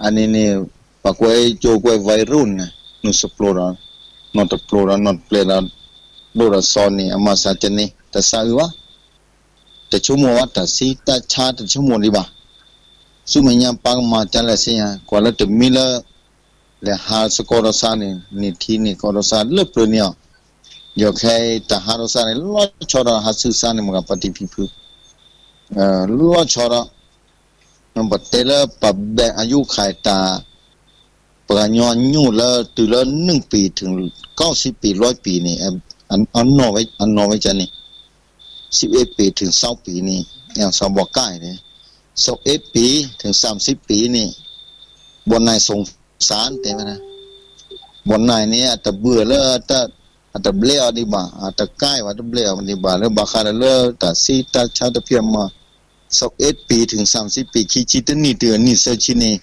အန့ၣ်န့ၣ် ပှၤကွဲးကၠိကွဲးဝဲရိၣ်န့ၣ် နုာ်စပျိၤဒီး နီၢ်တပျိၤဒီး နီၢ်တပျဲၤဒီး ဒိၣ်ဒီးစီၤန့ၣ် အမၤစၢၤကန့ၢ် တစးအုးဘၣ်. တဆိကမိၣ်ဘၣ် တၢ်ဆံးတၢ်ဆါတဆိကမိၣ်ဒံးဘၣ်. ဆူမဲာ်ညါပၢ်ကမၤကလဲၣ်စ့ၢ်ညါ ကွၢ်လၢတမံၤလၢ လဲၤဟးစ့ၢ်ကီးဒီးစါန့ၣ် န့ၢ်ထံန့ၢ်ကီၢ်ဒီးစါလၢပျၢၤန့ၣ်အီၤ, ယီၤခဲအံၤတၢ်ဟးဒီးစါန့ၣ် လီၤဆီဒီးဟးဆူစါန့ၣ် မ့ၢ်ဂ့ၤပှၤတံၤဖံးဖု လီၤဆီဒီး ပတဲလၢပှၤဘဲၣ်အယုၢ်ခါတၢ် ပှၤကညီညိၣ်လၢတုၤလၢနွံပံၤ ถึง เก้าสิบปี ร้อยปี န့ၣ် အနီၢ်ဝဲကန့ၣ် สิบเอ็ดปี ถึง สองปี န့ၣ် စီၤဘီကၢ်န့ၣ် สิบเอ็ดปี ถึง สามสิบปี န့ၣ် บ่อนไหนสงสาร တဲဝဲဒၣ် บ่อนไหน န့ၣ် အတဘှၢလၢ အတဘျဲးအီၤဒံးဘၣ် အတကဲဘၣ် တဘျဲးအီၤဒံးဘၣ် လၢဘၣ်ဃးဒီးလၢတၢ်ဆံးတၢ်ဆါတဖၣ်မး สิบเอ็ดปี ถึง สามสิบปี ခံဆံတနံၣ်တုၤအနံၣ်သၢဆံန့ၣ်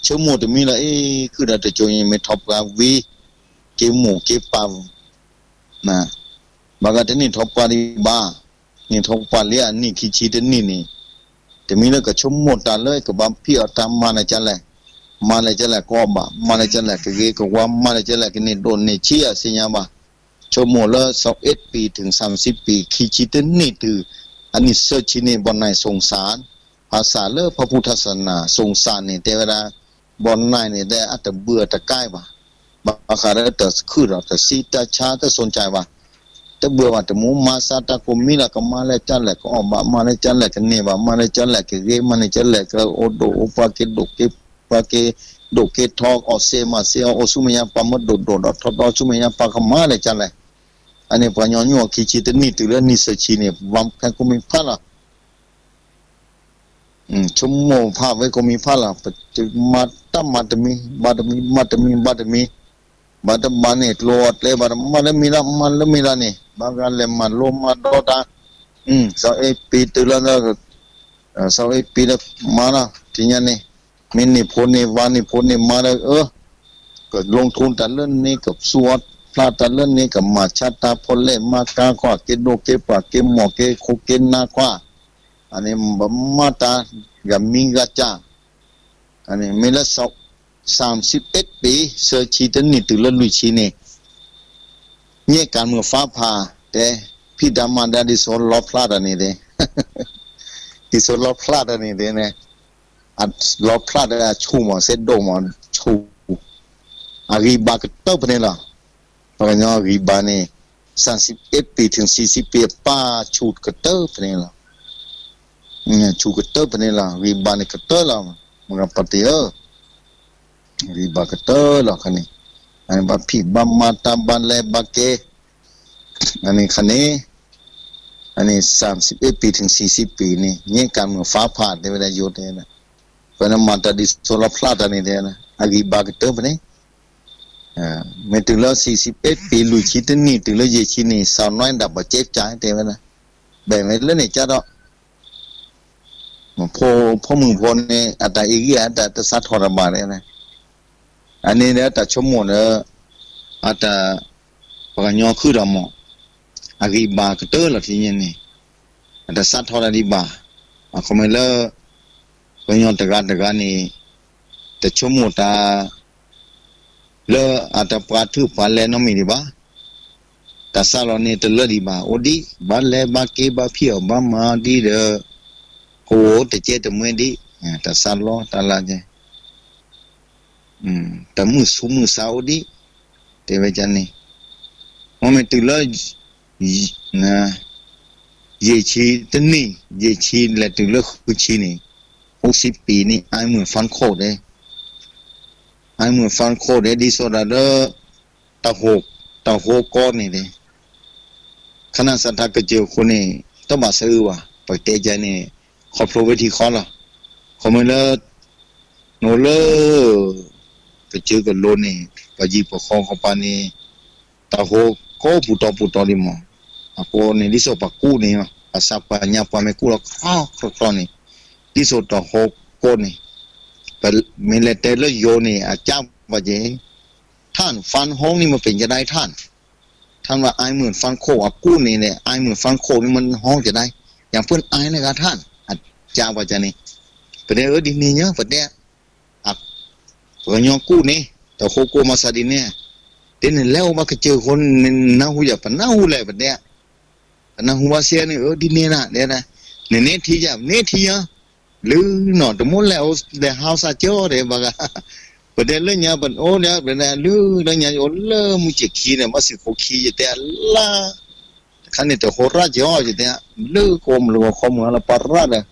ဆိကမိၣ်တမံၤလီၤ အ့ ခုၣ်ဒီးတကၠိၤန့ၣ် မ့ၢ်ထီၣ်ပှၤဝံၤ က့ၤမိၢ်က့ၤပၢ် ဘၣ်ဃးတန့ၢ်ထီၣ်ပှၤဒံးဘၣ်, န့ၢ်ထီၣ်ပှၤလံအနံၣ်ခံဆံတနံၣ်န့ၣ် တမံၤလၢကဆိကမိၣ်တၢ်လၢကဘၣ်ဖံးအီၣ်တၢ်မၤလဲၣ်ကလဲၣ်, မၤလဲၣ်ကလဲၣ်ကအီၣ်ဘၣ်, မၤလဲၣ်ကလဲၣ်ကဂ့ၤကဝါ, မၤလဲၣ်ကလဲၣ်ကန့ၢ်ဒိၣ်န့ၢ်ဆံးအီၤသ့ၣ်ညါဘၣ်. ဆိကမိၣ်လၢ สิบเอ็ดปี ถึง สามสิบปี ခံဆံတနံၣ်တုၤ အနံၣ်သၢဆံန့ၣ် บ่อนไหนสงสาร ภาษาလၢဖးဖူထါစနၤ สงสาร န့ၣ် တဲဝဲဒၣ် บ่อนไหน န့ၣ် တဲအတဘှၢတကဲဘၣ်, ဘၣ်ဃးဒီးတခုၣ်ဒီးတဆံးတၢ်ဆါတစူၢ်ကဲဘၣ်, တဘှၢဘၣ်တမူမၤစၢၤတၢ်ကိးမံၤလီၤ ကမၤလဲၣ်ကလဲၣ်ကအီၣ်ဘၣ်, မၤလဲၣ်ကလဲၣ်ကန့ၢ်ဘၣ်, မၤလဲၣ်ကလဲၣ်ကဂ့ၤ, မၤလဲၣ်ကလဲၣ်ကအိၣ်ဒိၣ်အိၣ်ပှၤက့ၤဒိၣ်က့ၤပှၤက့ၤ ဒိၣ်က့ၤထီ အီၣ်စ့မၤစ့အီၤ အိၣ်ဆူမဲာ်ညါပှၤမ့ၢ်ဒိၣ်ဒိၣ်ဒီးထီထီ ဆူမဲာ်ညါပှၤကမၤလဲၣ်ကလဲၣ်. အန့ၣ်ပှၤကညီညိၣ်အခံဆံတနံၣ်တုၤလၢနံၣ်သၢဆံန့ၣ် ပဘၣ်ဖဲကိးမံၤဖးလီၤ ဆိကမိၣ်ဖးဝဲကိးမံၤဖးလီၤ ပတမၤတၢ်မၤတမံၤ ဘၣ်တမံၤ မၤတမံၤ ဘၣ်တမံၤ, ဘၣ်တဘၣ်န့ၣ် ကျိအီၤကျဲဘၣ်တမၤလၢမံၤလၢ မၤလၢမံၤလၢန့ၣ် ဘၣ်ဂၤလဲၤမၤလိမၤဒီးတၢ်, စီၤအ့ပံၤတုၤလၢ စီၤအ့ပံၤလၢမၤလီၤ ထံၣ်ညါန့ၣ် မ့ၢ်န့ၢ်ဖိန့ၢ်ဝၤန့ၢ်ဖိန့ၢ်မါဒီး အၢ က ลงทุน တၢ်လၢန့ၣ် ကသူအီၤဖျါတၢ်လၢန့ၣ် ကမၤဆါတၢ်ဖီလဲၣ်မၤကါကွၢ် က့ၤဒိၣ်က့ၤပှၤ က့ၤမိၢ်က့ၤခိၣ်က့ၤနါကွၢ်, အန့ၣ် ဘၣ်မၤတၢ်ဂၤမံဂၤကၢ်, အန့ၣ်မ့ၢ်လၢ စၢမ်စံးအ့းပ့ၤ သၢဆံတနံၣ်တုၤလၢလွံၢ်ဆံန့ၣ် ညဲၣ်ကၤမုၢ်ဖးဖးတဲ, ဖံးတၢ်မၤတၢ်ဒ်သိးလီဖျါတၢ်န့ၣ်တဲ, ဒ်သိးလီဖျါတၢ်န့ၣ်တဲန့ၣ်, လီဖျါတၢ်အဆူၣ်မး စဲဒိၣ်မး ဆူၣ်, အဂံၢ်ဘါကတၢၢ်ဖဲန့ၣ်လီၤ. ပှၤကညီအဂံၢ်ဘါန့ၣ် စၢမ်စံးအ့းပ့ၤ ထိုင် သီဆံပ့ၤ အပၢ်ဆူၣ်ကတၢၢ်ဖဲန့ၣ်လီၤ. ဆူၣ်ကတၢၢ်ဖဲန့ၣ်လီၤ ဂံၢ်ဘါန့ၣ်ကတၢၢ်လီၤ. မ့ၢ်ပှၤတ့ၢ်ဧၢ, ဂံၢ်ဘါကတၢၢ်လီၤခါန့ၣ်, ဘၣ်ဖံးဘၣ်မၤတၢ်ဘၣ်လဲၤဘၣ်က့ၤ, အန့ၣ်ခါန့ၣ်, အန့ၣ် စၢမ်စံးအ့းပ့ၤ ထိုင် သီဆံပ့ၤန့ၣ် ညဲၣ်ကၤမုၢ်ဖးဖးတဲဝဲဒၣ်ယိၤတဲ, ပှၤနမၤတၢ်ဒ်သိးလီဖျါတၢ်န့ၣ်တဲ, အဂံၢ်ဘါကတၢၢ်ဖဲန့ၣ် မ့ၢ်တုၤလၢသီဆံအ့းပ့ၤ လွံၢ်ဆံတနံၣ်တုၤလၢယဲၢ်ဆံန့ၣ် စးနီၢ်ဒၣ်ပှၤကဲကၢ်တဲဝဲဒၣ်, ဘၣ်မ့ၢ်လၢန့ၣ်ကၢ်ဒီး ဖိမုၣ်ဖိန့ၣ် အတၢ်အ့ၣ်ဂံၢ်အတၢ် တစးထီၣ်တၢ်ဘၣ်တဲ, အန့ၣ်ဒီးတၢ်ဆိကမိၣ်ဒီး အတၢ် ပှၤကညီခုၣ်ဒီးမး အဂံၢ်ဘါကတၢၢ်လီၤထံၣ်ညါန့ၣ်, အတစးထီၣ်တၢ်ဒံးဘၣ်, အခီပညီလၢ ပှၤကညီတဂၤတဂၤန့ၣ် တဆိကမိၣ်တၢ် လၢအတပှၤထုးပှၤလဲၤနီတမံၤဒံးဘၣ်, တၢ်စးလီၤန့ၣ်တလၢဒံးဘၣ် အိၣ်ဒံး ဘၣ်လဲၤဘၣ်က့ၤဘၣ်ဖံးအီၣ်ဘၣ်မၤဒံးဒီး ကအိၣ်တကဲတမှဲဒံး, တၢ်စးလီၤတၢ်လၢကဲ တၢ်မုၢ်ဆူးမုၢ်ဆါအိၣ်ဒံး, တဲဝဲဒ်န့ၣ်, မ့မ့ၢ်တုၤလၢ ယဲၢ်ဆံတနံၣ် ယဲၢ်ဆံလဲၤတုၤလၢဃုဆံန့ၣ်, အိၣ်စံးပံၤန့ၣ် အါမုၢ်ဖၣ်ခိၣ်ဒဲး, အါမုၢ်ဖၣ်ခိၣ်ဒဲး ဒ်သိးဒီးလၢ တၢ်ဟိ တၢ်ဟိကီၢ်န့ၣ်ဒဲး ခနၣ်စးထီၣ်ကစၢၢ်ခိၣ်န့ၣ် တဘၣ်စၢအုးဘၣ် ပတဲကဲန့ၣ် ခီဖျိဝဲထံဃီလီၤ. ခီမ့ၢ်လၢ နအိၣ်လၢ ကစၢၢ်ကလိန့ၣ် ပှၤယံၤပှၤဃီကပၤန့ၣ် တၢ်ဟိကီၢ်ပူၤတီပူၤတီဒံးမး, အဃိန့ၣ် ဒ်သိးပှၤကူၣ်န့ၣ် ပှၤသးပှၢ်ညါပှၤမ့ၢ်ကူၣ်လီၤခီခီန့ၣ် ဒ်သိးတၢ်ဟိကီၢ်န့ၣ် မ့ၢ်လဲၤတဲလၢယိၤန့ၣ် အကၢ်ပှၤက့ၤ ထၣ် ဖၣ်ဟီန့ၣ် မ့ၢ်ပ့ၤကဒါထၣ် ထၣ်ဝဲအါမုၢ်ဖၣ်ခိၣ် အကူၣ်န့ၣ် အါမုၢ်ဖၣ်ခိၣ်န့ၣ် မ့ၢ်ဟီကဒါ ယၤပၢၢ်အါန့ၢ်ဂၤထၣ် အကၢ်ပှၤကန့ၣ် ပတဲအၢဒ်န့ၣ်ညါ ပတဲ အ ပှၤကညီကူၣ်န့ၣ် တၢ်ဃိကိးမၤစၢ်ဒ်န့ၣ်, တဲနလဲၤအိၣ်ဘၣ်ကစၢၢ်ဃိ နနၢ်ဟူယၤ ပနၢ်ဟူလဲၣ် ပတဲ, ပနၢ်ဟူဘၣ်စ့ၢ်န့ၣ် အၢ ဒ်န့ၣ်နၤ တဲဒၣ်, နန့ၢ်ထံယၤ ပန့ၢ်ထံယၤ, လုၢ်နီၤ တမိၣ်လဲၤအိၣ်လဲၤဟးစၢ်ကၠီတဲဘၣ်ဂၤ, ပတဲလၢညါပအိၣ်ဒီး ပတဲလုၢ်လၢညါအိၣ်လၢမုၢ်စ့ၢ်ခံန့ၣ် ဘၣ်စ့ၢ်ခိခံယတဲအလၢ် တခါန့ၣ် တဟိရၣ်ကီယတဲ, လၢကီမုၢ်လၢဂီၤခီမုၢ်လၢပှၤရၣ်ဒီး,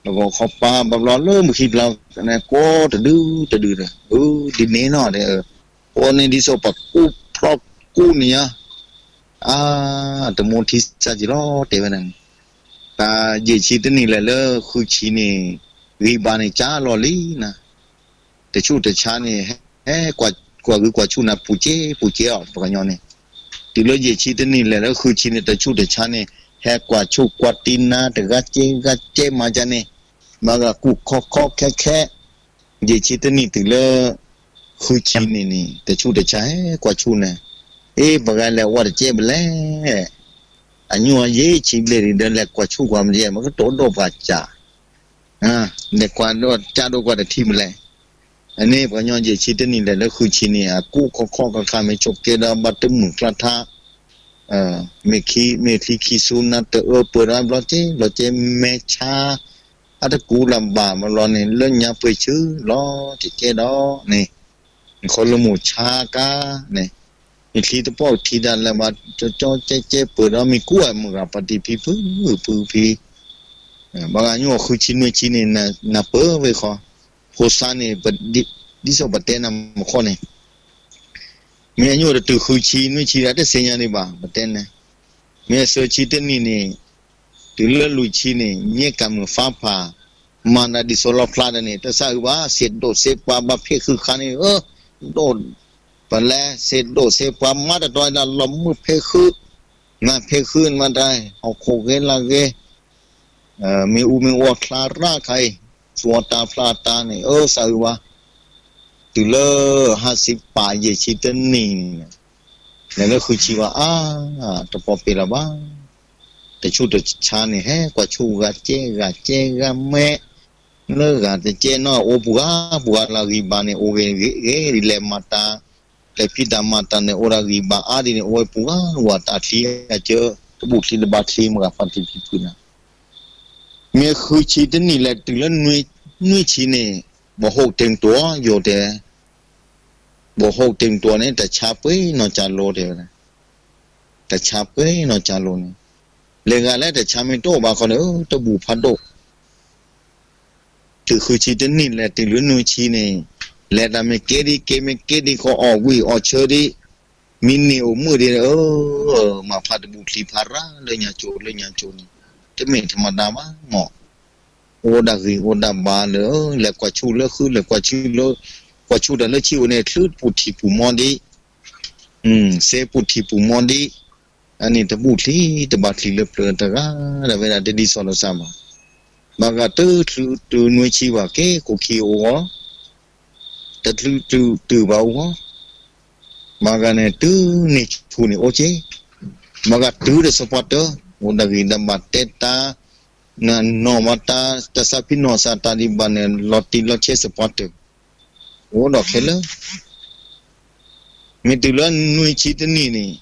လၢဂီၤခီပၤဘၣ်ဘျီလၢမုၢ်ခံဘျီ, ကိးတဒုတဒုဒီး, အၢ ဒ်န့ၣ်နီၤဒီး, အဃိန့ၣ်ဒ်သိးပှၤကူၣ်ဖျီၣ်ကူၣ်န့ၣ်ညါ, အါ, တမိၣ်ထံစၢ်က့ၤလီၤ တဲဝဲဒၣ်န့ၣ်, တၢ်ယဲၢ်ဆံတနံၣ်လဲၤလၢဃုဆံန့ၣ်, ဂံၢ်ဘါန့ၣ်ကၢ်လီၤလံနၤ တဆူၣ်တဆါန့ၣ်, ဟဲကွၢ်ဂုၤကွၢ်ဆူၣ်နၤပူၤက့ပူၤက့အီၤ ပှၤကညီန့ၣ်, တုၤလၢယဲၢ်ဆံတနံၣ်လဲၤလၢဃုဆံန့ၣ် တဆူၣ်တဆါန့ၣ်, ဟဲကွၢ်ဆူၣ်ကွၢ်တံၢ်နၤတဂၤကဲဂၤကဲမၤကန့ၣ်, မၤဂၤကူၣ်ခီခီခဲခဲ, ယဲၢ်ဆံတနံၣ်တုၤလၢ ဃုဆံန့ၣ်န့ၣ် တဆူၣ်တဆါဟဲကွၢ်ဆူၣ်န့ၣ်, အ့ ပှၤဂၤလဲၤဝဲတကဲဘၣ်လဲၣ် အညိၣ်အယဲၢ်ဆံဘျဲၣ်ဒ်ဒီးလဲၤကွၢ်ဆူၣ်ကွၢ်မၤယဲၢ် မ့ၢ်ကတိၤဒိၣ်ပှၤစၢ်, လဲၤကွၢ်ဒိၣ်ကၢ်ဒိၣ်ကွၢ်တထံၣ်မလဲၣ်, အန့ၣ်ပှၤကညီယဲၢ်ဆံတနံၣ်လဲၤလၢဃုဆံန့ၣ် အကူၣ်ခီခီခါခါမ့ၢ်ဆိးကဲဒီးဘၣ်တမုာ်ကျါထါ, မ့ၢ်ခံ မ့ၢ်ချံခံဆူနၤတအၢပၢၢ်ဒီးဘျီကဲဘျီကဲမဲာ်ဆါ, အတကူလၢဘၣ်မလီၤန့ၣ် လၢညါပှဲၤဆၢလီၤတကဲဒီးန့ၣ်, နခီလၢမိၢ်ဆါကါန့ၣ်, မ့ၢ်ချံတပီၣ်ထံဒၣ်လဲာ်ဘၣ် ကၠီကၠီကဲကဲပၢၢ်ဒီးမ့ၢ်ကူၣ်အမုၢ်ဂၤပှၤတံၢ်ဖံဖုဖုဖံ, ဘၣ်ဂၤညိၣ်ဃုဆံနွံဆံန့ၣ် နၢ်ပၢၢ်ဝဲဃီ, ဖိစါန့ၣ် ဒ်သိးပတဲနၤမခီန့ၣ် မ့ၢ်အညိၣ်တတုၤဃုဆံနွံဆံဒီး တသ့ၣ်ညါဒံးဘၣ် ပတဲန့ၣ်, မ့ၢ်အဆၢဆံတနံၣ်န့ၣ်, တုၤလၢလွံၢ်ဆံန့ၣ် ညဲၣ်ကၤမုၢ်ဖးဖး, မၤဒၣ်ဒ်သိးလီဖျါဒီးန့ၣ် တသးအုးဘၣ် စ့ဒိၣ်စ့ပှၤဘၣ်ဖဲးဃုခါန့ၣ်, ဒိၣ်, ပလဲၤစ့ဒိၣ်စ့ပှၤမၤတတီၤဒၣ်လီၤမုၢ်ဖဲးဃု, မၤဖဲးဃုမၤတၢ်, ဟီၣ်ခိၣ်ဂ့ၤလၢဂ့ၤ မ့ၣ်အူမ့ၣ်အီၣ်ချါရၣ်ခါအံၤ, သူၣ်အီၣ်တၢ်ဖျးအတၢ်န့ၣ် အၢ သးအုးဘၣ်, တုၤလၢဟါဆံပာ်ယဲၢ်ဆံတနံၣ်န့ၣ်, လဲၤလၢဃုဆံဘၣ်အါ, တပီၢ်ပ့ၤလၢၤဘၣ်, တဆူၣ်တဆါန့ၣ် ဟဲကွၢ်ဆူၣ်ဂၤကဲဂၤကဲဂၤမဲာ်, လၢဂၤတကဲနီၢ်အိၣ်ပှၤဂၤ ပှၤဂၤလၢဂံၢ်ဘါန့ၣ် အိၣ်ဂ့ၤဂ့ၤဂ့ၤဒ်လဲၣ်မၤတၢ်, လဲၤဖံးတၢ်မၤတၢ်န့ၣ် အိၣ်ဒီးဂံၢ်ဘါအါဒ်န့ၣ် အိၣ်ဝဲပှၤဂၤဝၤတၢ်ချံအကၢ, တဘူၣ်ချံတဘါချံမတၤဂၤပှၤတံၢ်ဖံဖုနၤ မ့ၢ်ဃုဆံတနံၣ်လဲၤတုၤလၢနွံဆံန့ၣ်, ဘီဟိၣ်တ့ၢ်မတူၤယိၤတဲ, ဘီဟိၣ်တ့ၢ်မတူၤန့ၣ် တၢ်ဆါပှဲၤနီၢ်ကၢ်လိၤတဲဝဲ, တၢ်ဆါပှဲၤနီၢ်ကၢ်လိၤန့ၣ်, လဲၤဂၤလၢတၢ်ဆါမ့ၢ်တအိၣ်ဘၣ်ဃီန့ၣ် တဘူၣ်ဖးဒိၣ် တုၤဃုဆံတနံၣ်လဲၤတုၤလၢနွံဆံန့ၣ်, လဲၤတၢ်မ့ၢ်ကဲဒ်ကဲမ့ၢ်ကဲဒ်ဃီအီၣ်ဝံၣ်အီၣ်ဆၢဒ်, မံန့ၢ်အိၣ်မုာ်ဒ်, မၤဖးတဘူၣ်ချံဖးရၣ်လၢညါကၠိလၢညါကၠိန့ၣ်, တမ့ၢ်တမၤတၢ်ဘၣ်မး, အိၣ်ဒၣ်ဂံၢ်အိၣ်ဒၣ်ဘါလၢ, လဲၤကွၢ်ဆူၣ်လၢဃုလဲၤကွၢ်ဆူၣ်လၢ, ကွၢ်ဆူၣ်တၢ်လၢဆံးအိၣ်န့ၣ် ချုးပူၤထံပူၤမီဒ်, စ့ပူၤထံပူၤမီဒ်, အန့ၣ်တဘူၣ်ချံတဘါချံလၢပျၢၤတဂၤ, ဒီးဝဲဒၣ်တဒ်သိးလီၤစၢ်ဘၣ်, ဘၣ်ဂၤတုၤချုးတုၤနွံဆံဘၣ်က့ၤကိၣ်ခံအိၣ်ဂီၢ်, တချုးတုၤတုၤဘၣ်အိၣ်ဂီၢ်, ဘၣ်ဂၤန့ၣ်တုၤန့ၢ်ဆူၣ်န့ၣ်အိၣ်က့ၤ, ဘၣ်ဂၤတုၤဒီးစပီတၢၢ်, အိၣ်ဒၣ်ဂံၢ်ဒၣ်ဘါတဲတၢ်, နနီၢ်ဘၣ်တၢ်, တၢ်သးဖံးနီၢ်သးတၢ်ဒံးဘၣ်န့ၣ် လီၤတံၢ်လီၤဆဲးစပီတၢၢ်, အိၣ်ဒီးခဲလၢာ် မ့ၢ်တုၤလၢနွံဆံတနံၣ်န့ၣ်,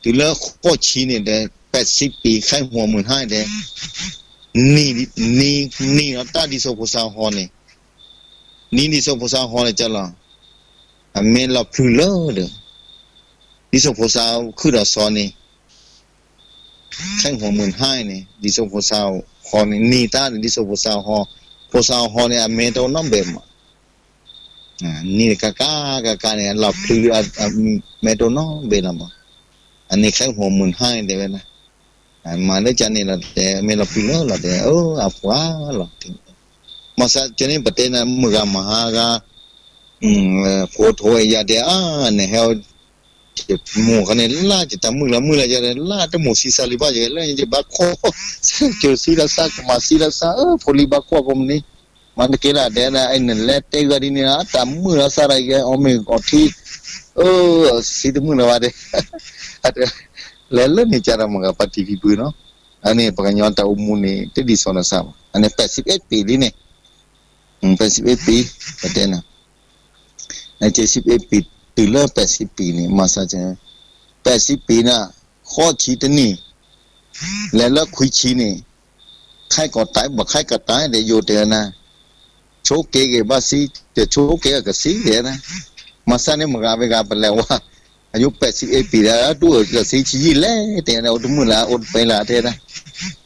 တုၤလၢဃိးဆံန့ၣ်ဒီး ပဲးစံးပံၤ ခဲအံၤမုၢ်ဟါဒီး, နံၤ, နံၤ, နံၤလီၤတၢ်ဒ်သိးဖိစါဟီန့ၣ်, နံၤဒ်သိးဖိစါဟီန့ၣ်ကလီၤ, အမ့ၢ်လီၤပျုၤလၢဒီး, ဒ်သိးဖိစါခုၣ်ဒီးစီၤန့ၣ် ခဲအံၤမုၢ်ဟါန့ၣ် ဒ်သိးဖိစါဟီန့ၣ် နံၤတၢ်န့ၣ် ဒ်သိးဖိစါဟီ, ဖိစါဟီန့ၣ် အမ့ၢ်တအိၣ်နီတဘ့ၣ်မး, နံၤကကါကကါန့ၣ် အလီၤပျုၤ မ့ၢ်တအိၣ်နီတဘ့ၣ်လီၤမး, အန့ၣ်ခဲအံၤမုၢ်ဟါန့ၣ်တဲဝဲဒၣ်, မၤလၢကန့ၣ်လီၤတဲ မ့ၢ်လီၤပျုၤလၢလီၤတဲ အၢ အပှၤလီၤ, မၤစၢၤကန့ၣ် ပတဲနၤမုၢ်ဂၤမၤဟါဂၤ ဖိထိဝဲယၤတဲအါ နဟဲ မိၢ်ခီန့ၣ် လၢယတၢ်မုၣ်လီၤမုၣ်လီၤယၤ လၢတမိၢ်ဆံးစၢ်လံဘၣ်ယဲ လၢယဘၣ်ကွၢ် ကၠိၤဆံးလီၤစၢ် ကမၤဆံးလီၤစၢ် အၢ ဖိလံၤဘၣ်ကွၢ်ကိးမုၢ်နံၤ မၤတကဲလၢ်တဲဒၣ် နလဲၤတဲဂၤဒ်န့ၣ် တၢ်မုၣ်လီၤစၢ်ဒီးယဲ အီၣ်မ့ၢ်အီထံ အၢ ဆံးတမုၣ်လၢၤဘၣ်တဲ လဲၤလၢန့ၣ်ကဒီးမ့ၢ်ဂၤပှၤတံၢ်ဖံဖုနီၤ အန့ၣ်ပှၤကညီတၢ်အိၣ်မူန့ၣ် တဒ်သိးလီၤစၢ်ဘၣ် အန့ၣ် ပဲးစံးပ့းပံၤလံန့ၣ် ပဲးစံးပ့းပံၤ ပတဲနၤ စံးပ့ပံၤတုၤလၢပဲာ်စံးပံၤန့ၣ် မၤစၢၤ ပဲာ်စံးပံၤန့ၣ် ဃိးဆံတနံၣ် လဲၤလၢခွံဆံန့ၣ် ခဲကိာ်တၢ်ဘၣ်ခဲကိာ်တၢ် ဒီးယိၤတဲဝဲဒၣ် ဆိက့ၤက့ၤဘၣ်စံး တဆိက့ၤကစံးတဲဒၣ် မၤစၢၤန့ၣ်မုၢ်ဂၤဝဲဂၤပလဲၤဝဲ အယိၤပဲာ်စံးပံၤဒီး တူၢ်အၢကစံးဆံးယံာ်လဲၣ် တဲဒၣ် အိၣ်တမုာ်လၢအအိၣ်တပဲလၢတဲဒၣ်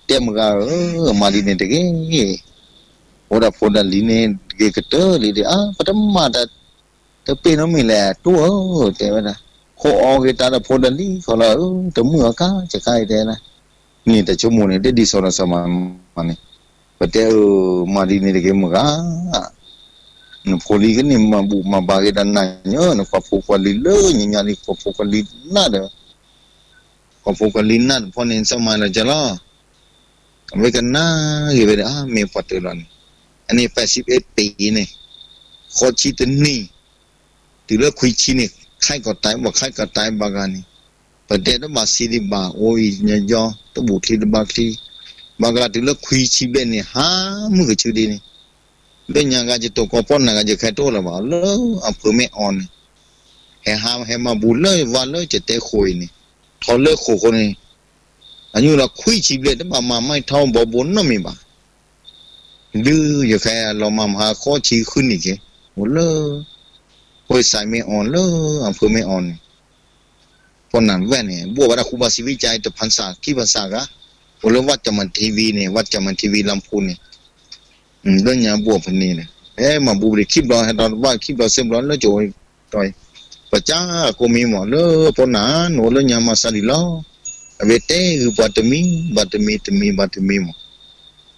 တဲမုၢ်ဂၤဧၢ မၤဒ်န့ၣ်တဂ့ၤ အိၣ်ဒီးဖိဒီးလံၤန့ၣ်တဂ့ၤကတၢၢ်လံဒီး အါ ပတမၤတၢ် တပ့ၤနီတမံၤလဲၣ် တူၢ်ဧၢ တဲဝဲဒၣ် ခိးအီၤဂ့ၤတၢ်ဒီးဖိဒီးလံၤဃီလီၤဧၢ တမုာ်အီၤကါကခါအံၤတဲဒၣ် န့ၣ်တဆိကမိၣ်န့ၣ် တဒ်သိးဒီးစီၤမၤမၤန့ၣ် ပတဲအၢ မၤဒ်န့ၣ်တဂ့ၤမုၢ်ဂၤ နဖိလံၤကန့ၣ်မၤဘူၣ်မၤဘါက့ၤဒီးနၤညါ နကွၢ်ဖိကွၢ်လံၤလၢညါညါလံ ကွၢ်ဖိကွၢ်လံၤနၤဒီး ကွၢ်ဖိကွၢ်လံၤနၤတဖီန့ၣ် စီၤမၤလီၤကလီၤ အဝဲကနၣ်ဂ့ၤဝဲဒီး မ့ၢ်ပှၤတၢၢ်လီၤန့ၣ် အန့ၣ်ပဲာ်စံးပ့ပံၤန့ၣ် ဃိးဆံတနံၣ် တုၤလၢခွံဆံန့ၣ် ခဲကိာ်တၢ်ဘၣ်ခဲကိာ်တၢ်ဘၣ်ဂၤန့ၣ် ပတဲတဘၣ်စံးဒံးဘၣ် အိၣ်အံၤညီညီ တဘူၣ်ချံတဘါချံ ဘၣ်ဂၤတုၤလၢခွံဆံဘျဲၣ်န့ၣ် ဟးမုၢ်ကဆူဒ်န့ၣ် လၢညါဂၤယတိၤကီးပီၢ်နၤဂၤယခဲတအိၣ်လၢၤဘၣ် လၢအဖၢမ့ၢ်အီၤန့ၣ် ဟဲဟးဟဲမၤဘူၣ်လၢဝါလၢကတဲဃိးအံၤန့ၣ် ထီၣ်လၢဃိးဃိးန့ၣ် အညိဒီးခွံဆံဘျဲၣ် တဘၣ်မၤမၤထီဘီဘိနီတမံၤဘၣ် ဒုးယခဲအလီၤမၢ်မဟါဃိးဆံဃုနံၣ်က့ၤ အိၣ်လၢ ဖိစၢ်မ့ၢ်အီၤလၢအဖၢမ့ၢ်အီၤန့ၣ် ပီၢ်နၤဝဲၢ်န့ၣ် ဘိၣ်ဝဲဒၣ်ဃုဘၣ်စံးဝံၣ်ကၠါ တဖၣ်စၢ်ခံဖၣ်စၢ်ဂၤ အိၣ်လၢဝၣ်ကၠီၣ်မၤထံဝံၤန့ၣ် ဝၣ်ကၠီၣ်မၤထံဝံၤ လီၢ်ဖူန့ၣ် လၢညါဘိၣ်ဖဲန့ၣ်န့ၣ် ဟဲမၤဘူၣ်ပဒံးခံဘျီ ဟဲထီၣ်တဘၣ်ခံဘျီ ဆၢဘျီလၢကၠိၤဝဲတီၤ ပစၢ်ကိးမံၤမး လၢပီၢ်နၤ နအိၣ်လၢညါမၤစၢ်ဒံးလီၤ အဝဲတဲဂုာ်ပှၤတမံၤဘၣ်တမံၤ တမံၤဘၣ်တမံၤမး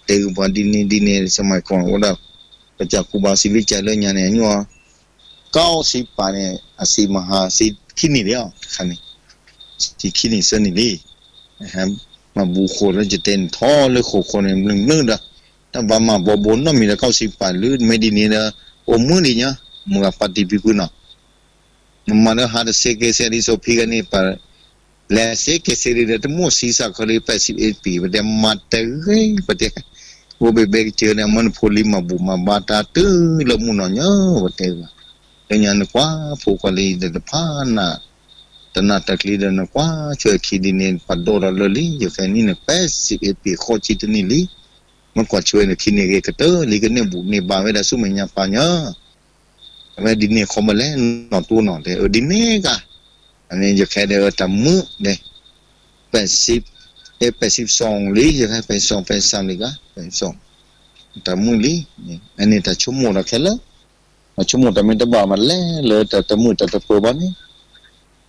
တဲဂုာ်ပှၤဒ်န့ၣ်ဒ်န့ၣ် စမၤကီၢ်အိၣ်ဒၣ် ပစၢ်ဃုဘၣ်စံးဝံၣ်ကၠါလၢညါန့ၣ် အညိ ကီၢ်စံးပာ်န့ၣ် အစံးမဟါ စံးခံနံၣ်လံတခါန့ၣ် စံးခံနံၣ်ဆၢနံၣ်လံ မၤဘူၣ်ဃိးလၢယတဲန့ၣ် ထီၣ်လၢဃိးဃိးန့ၣ် မုၢ်မုၢ်ဒီး တၢ်ဘၣ်မၤဘီဘိနီတမံၤဒီး ကီၢ်စံးပာ်လၢမ့ၢ်ဒ်န့ၣ်ဒီး အိၣ်မူဒံးညါ မုၢ်ဂၤပၣ်တံၣ်ဖံဖုနီၤ နမၤလၢဟးတစဲးကဲးစဲးဒ်သိးဖံဂၤန့ၣ် ပ လဲၤစဲးကဲးစဲးဒ်ဒီး တမိၣ်စံးစၢ်ခီလံ ပဲာ်စံးအ့ပံၤ ပတဲမၤတဂ့ၤ ပတဲ အိၣ်ဘဲဘဲကစၢၢ်န့ၣ် အမၢနဖိလံၤမၤဘူၣ်မၤဘါတၢ်တုၤလၢမုၢ်နီၤညါ ပတဲဘၣ် လၢညါနကွၢ်ဖိကွၢ်လံၤဒီးတဖၣ်နၤ တနၢ်တၢ်ကျံဒီးနကွၢ်ဆွဲခံဒ်န့ၣ် ပှၤဒိၣ်ထီၣ်လၢလံ ယခဲနံၣ်န့ၣ် ပဲာ်စံးအ့ပံၤဃိးဆံတနံၣ်လံ မ့ၢ်ကွၢ်ဆွဲနခံန့ၣ်ဂ့ၤကတၢၢ်လံ ကန့ၢ်ဘူၣ်န့ၢ်ဘါဝဲဒၣ်ဆူမဲာ်ညါပာ်ညါ အဝဲဒ်န့ၣ်ခီမလဲၣ် နီၢ်တူနီၢ်တဲ အၢ ဒ်န့ၣ်ဂ့ၤ အန့ၣ်ယခဲဒီးတၢ်မုာ်ဒဲး ပဲာ်စံး အဲ ပဲာ်စံးစီလံ ယခဲပဲာ်စံးစီ ပဲာ်စံးစီလံဂၤ ပဲာ်စံးစီ တၢ်မုာ်လံ အန့ၣ်တၢ်ဆိကမိၣ်ဒီးခဲလၢာ် တၢ်ဆိကမိၣ်တၢ်မ့ၢ်တဘၣ်မးလဲၣ်လၢတၢ်တမုာ်တၢ်တပၢၤဘၣ်န့ၣ်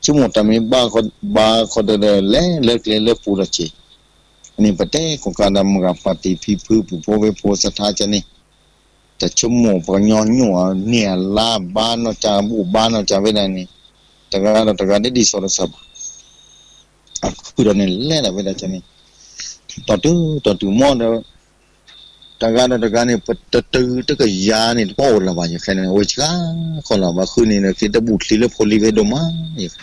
ဆိကမိၣ်တၢ်မ့ၢ်ဘၣ် ဘၣ်ဃီဒီးလဲၤလၢကျဲလၢပူၤဒီးစ့ၢ် အန့ၣ်ပတဲကိးကးဒီးမုၢ်ဂၤပၣ်တံၣ်ဖံဖု ပူၤဖိဝဲၢ်ဖိ စထါကန့ၣ် တၢ်ဆိကမိၣ်ပှၤကညီညိၣ်အန့ၢ်အလါဘါနီၢ်ကၢ် ဘူၣ်ဘါနီၢ်ကၢ်ဝဲဒၣ်န့ၣ် တဂၤဒီးတဂၤတဒ်သိးဒီးစၢ်ဘၣ် အခုဒီးန့ၣ်လဲၤဒၣ်ဝဲဒၣ်ကန့ၣ် တီၢ်တုၤတီၢ်တုၤမီၢ်ဒီး တဂၤဒီးတဂၤန့ၣ် ပတတုၤတကယၤန့ၣ် တပီၢ်အိၣ်လၢၤဘၣ် ယခဲန့ၣ် အဝဲဆှါခီလီၤဘၣ်ဃုန့ၣ်ဒီး က့ၤတဘူၣ်ချံလၢဖိလံၤဖဲဒိၣ်မး ယခဲ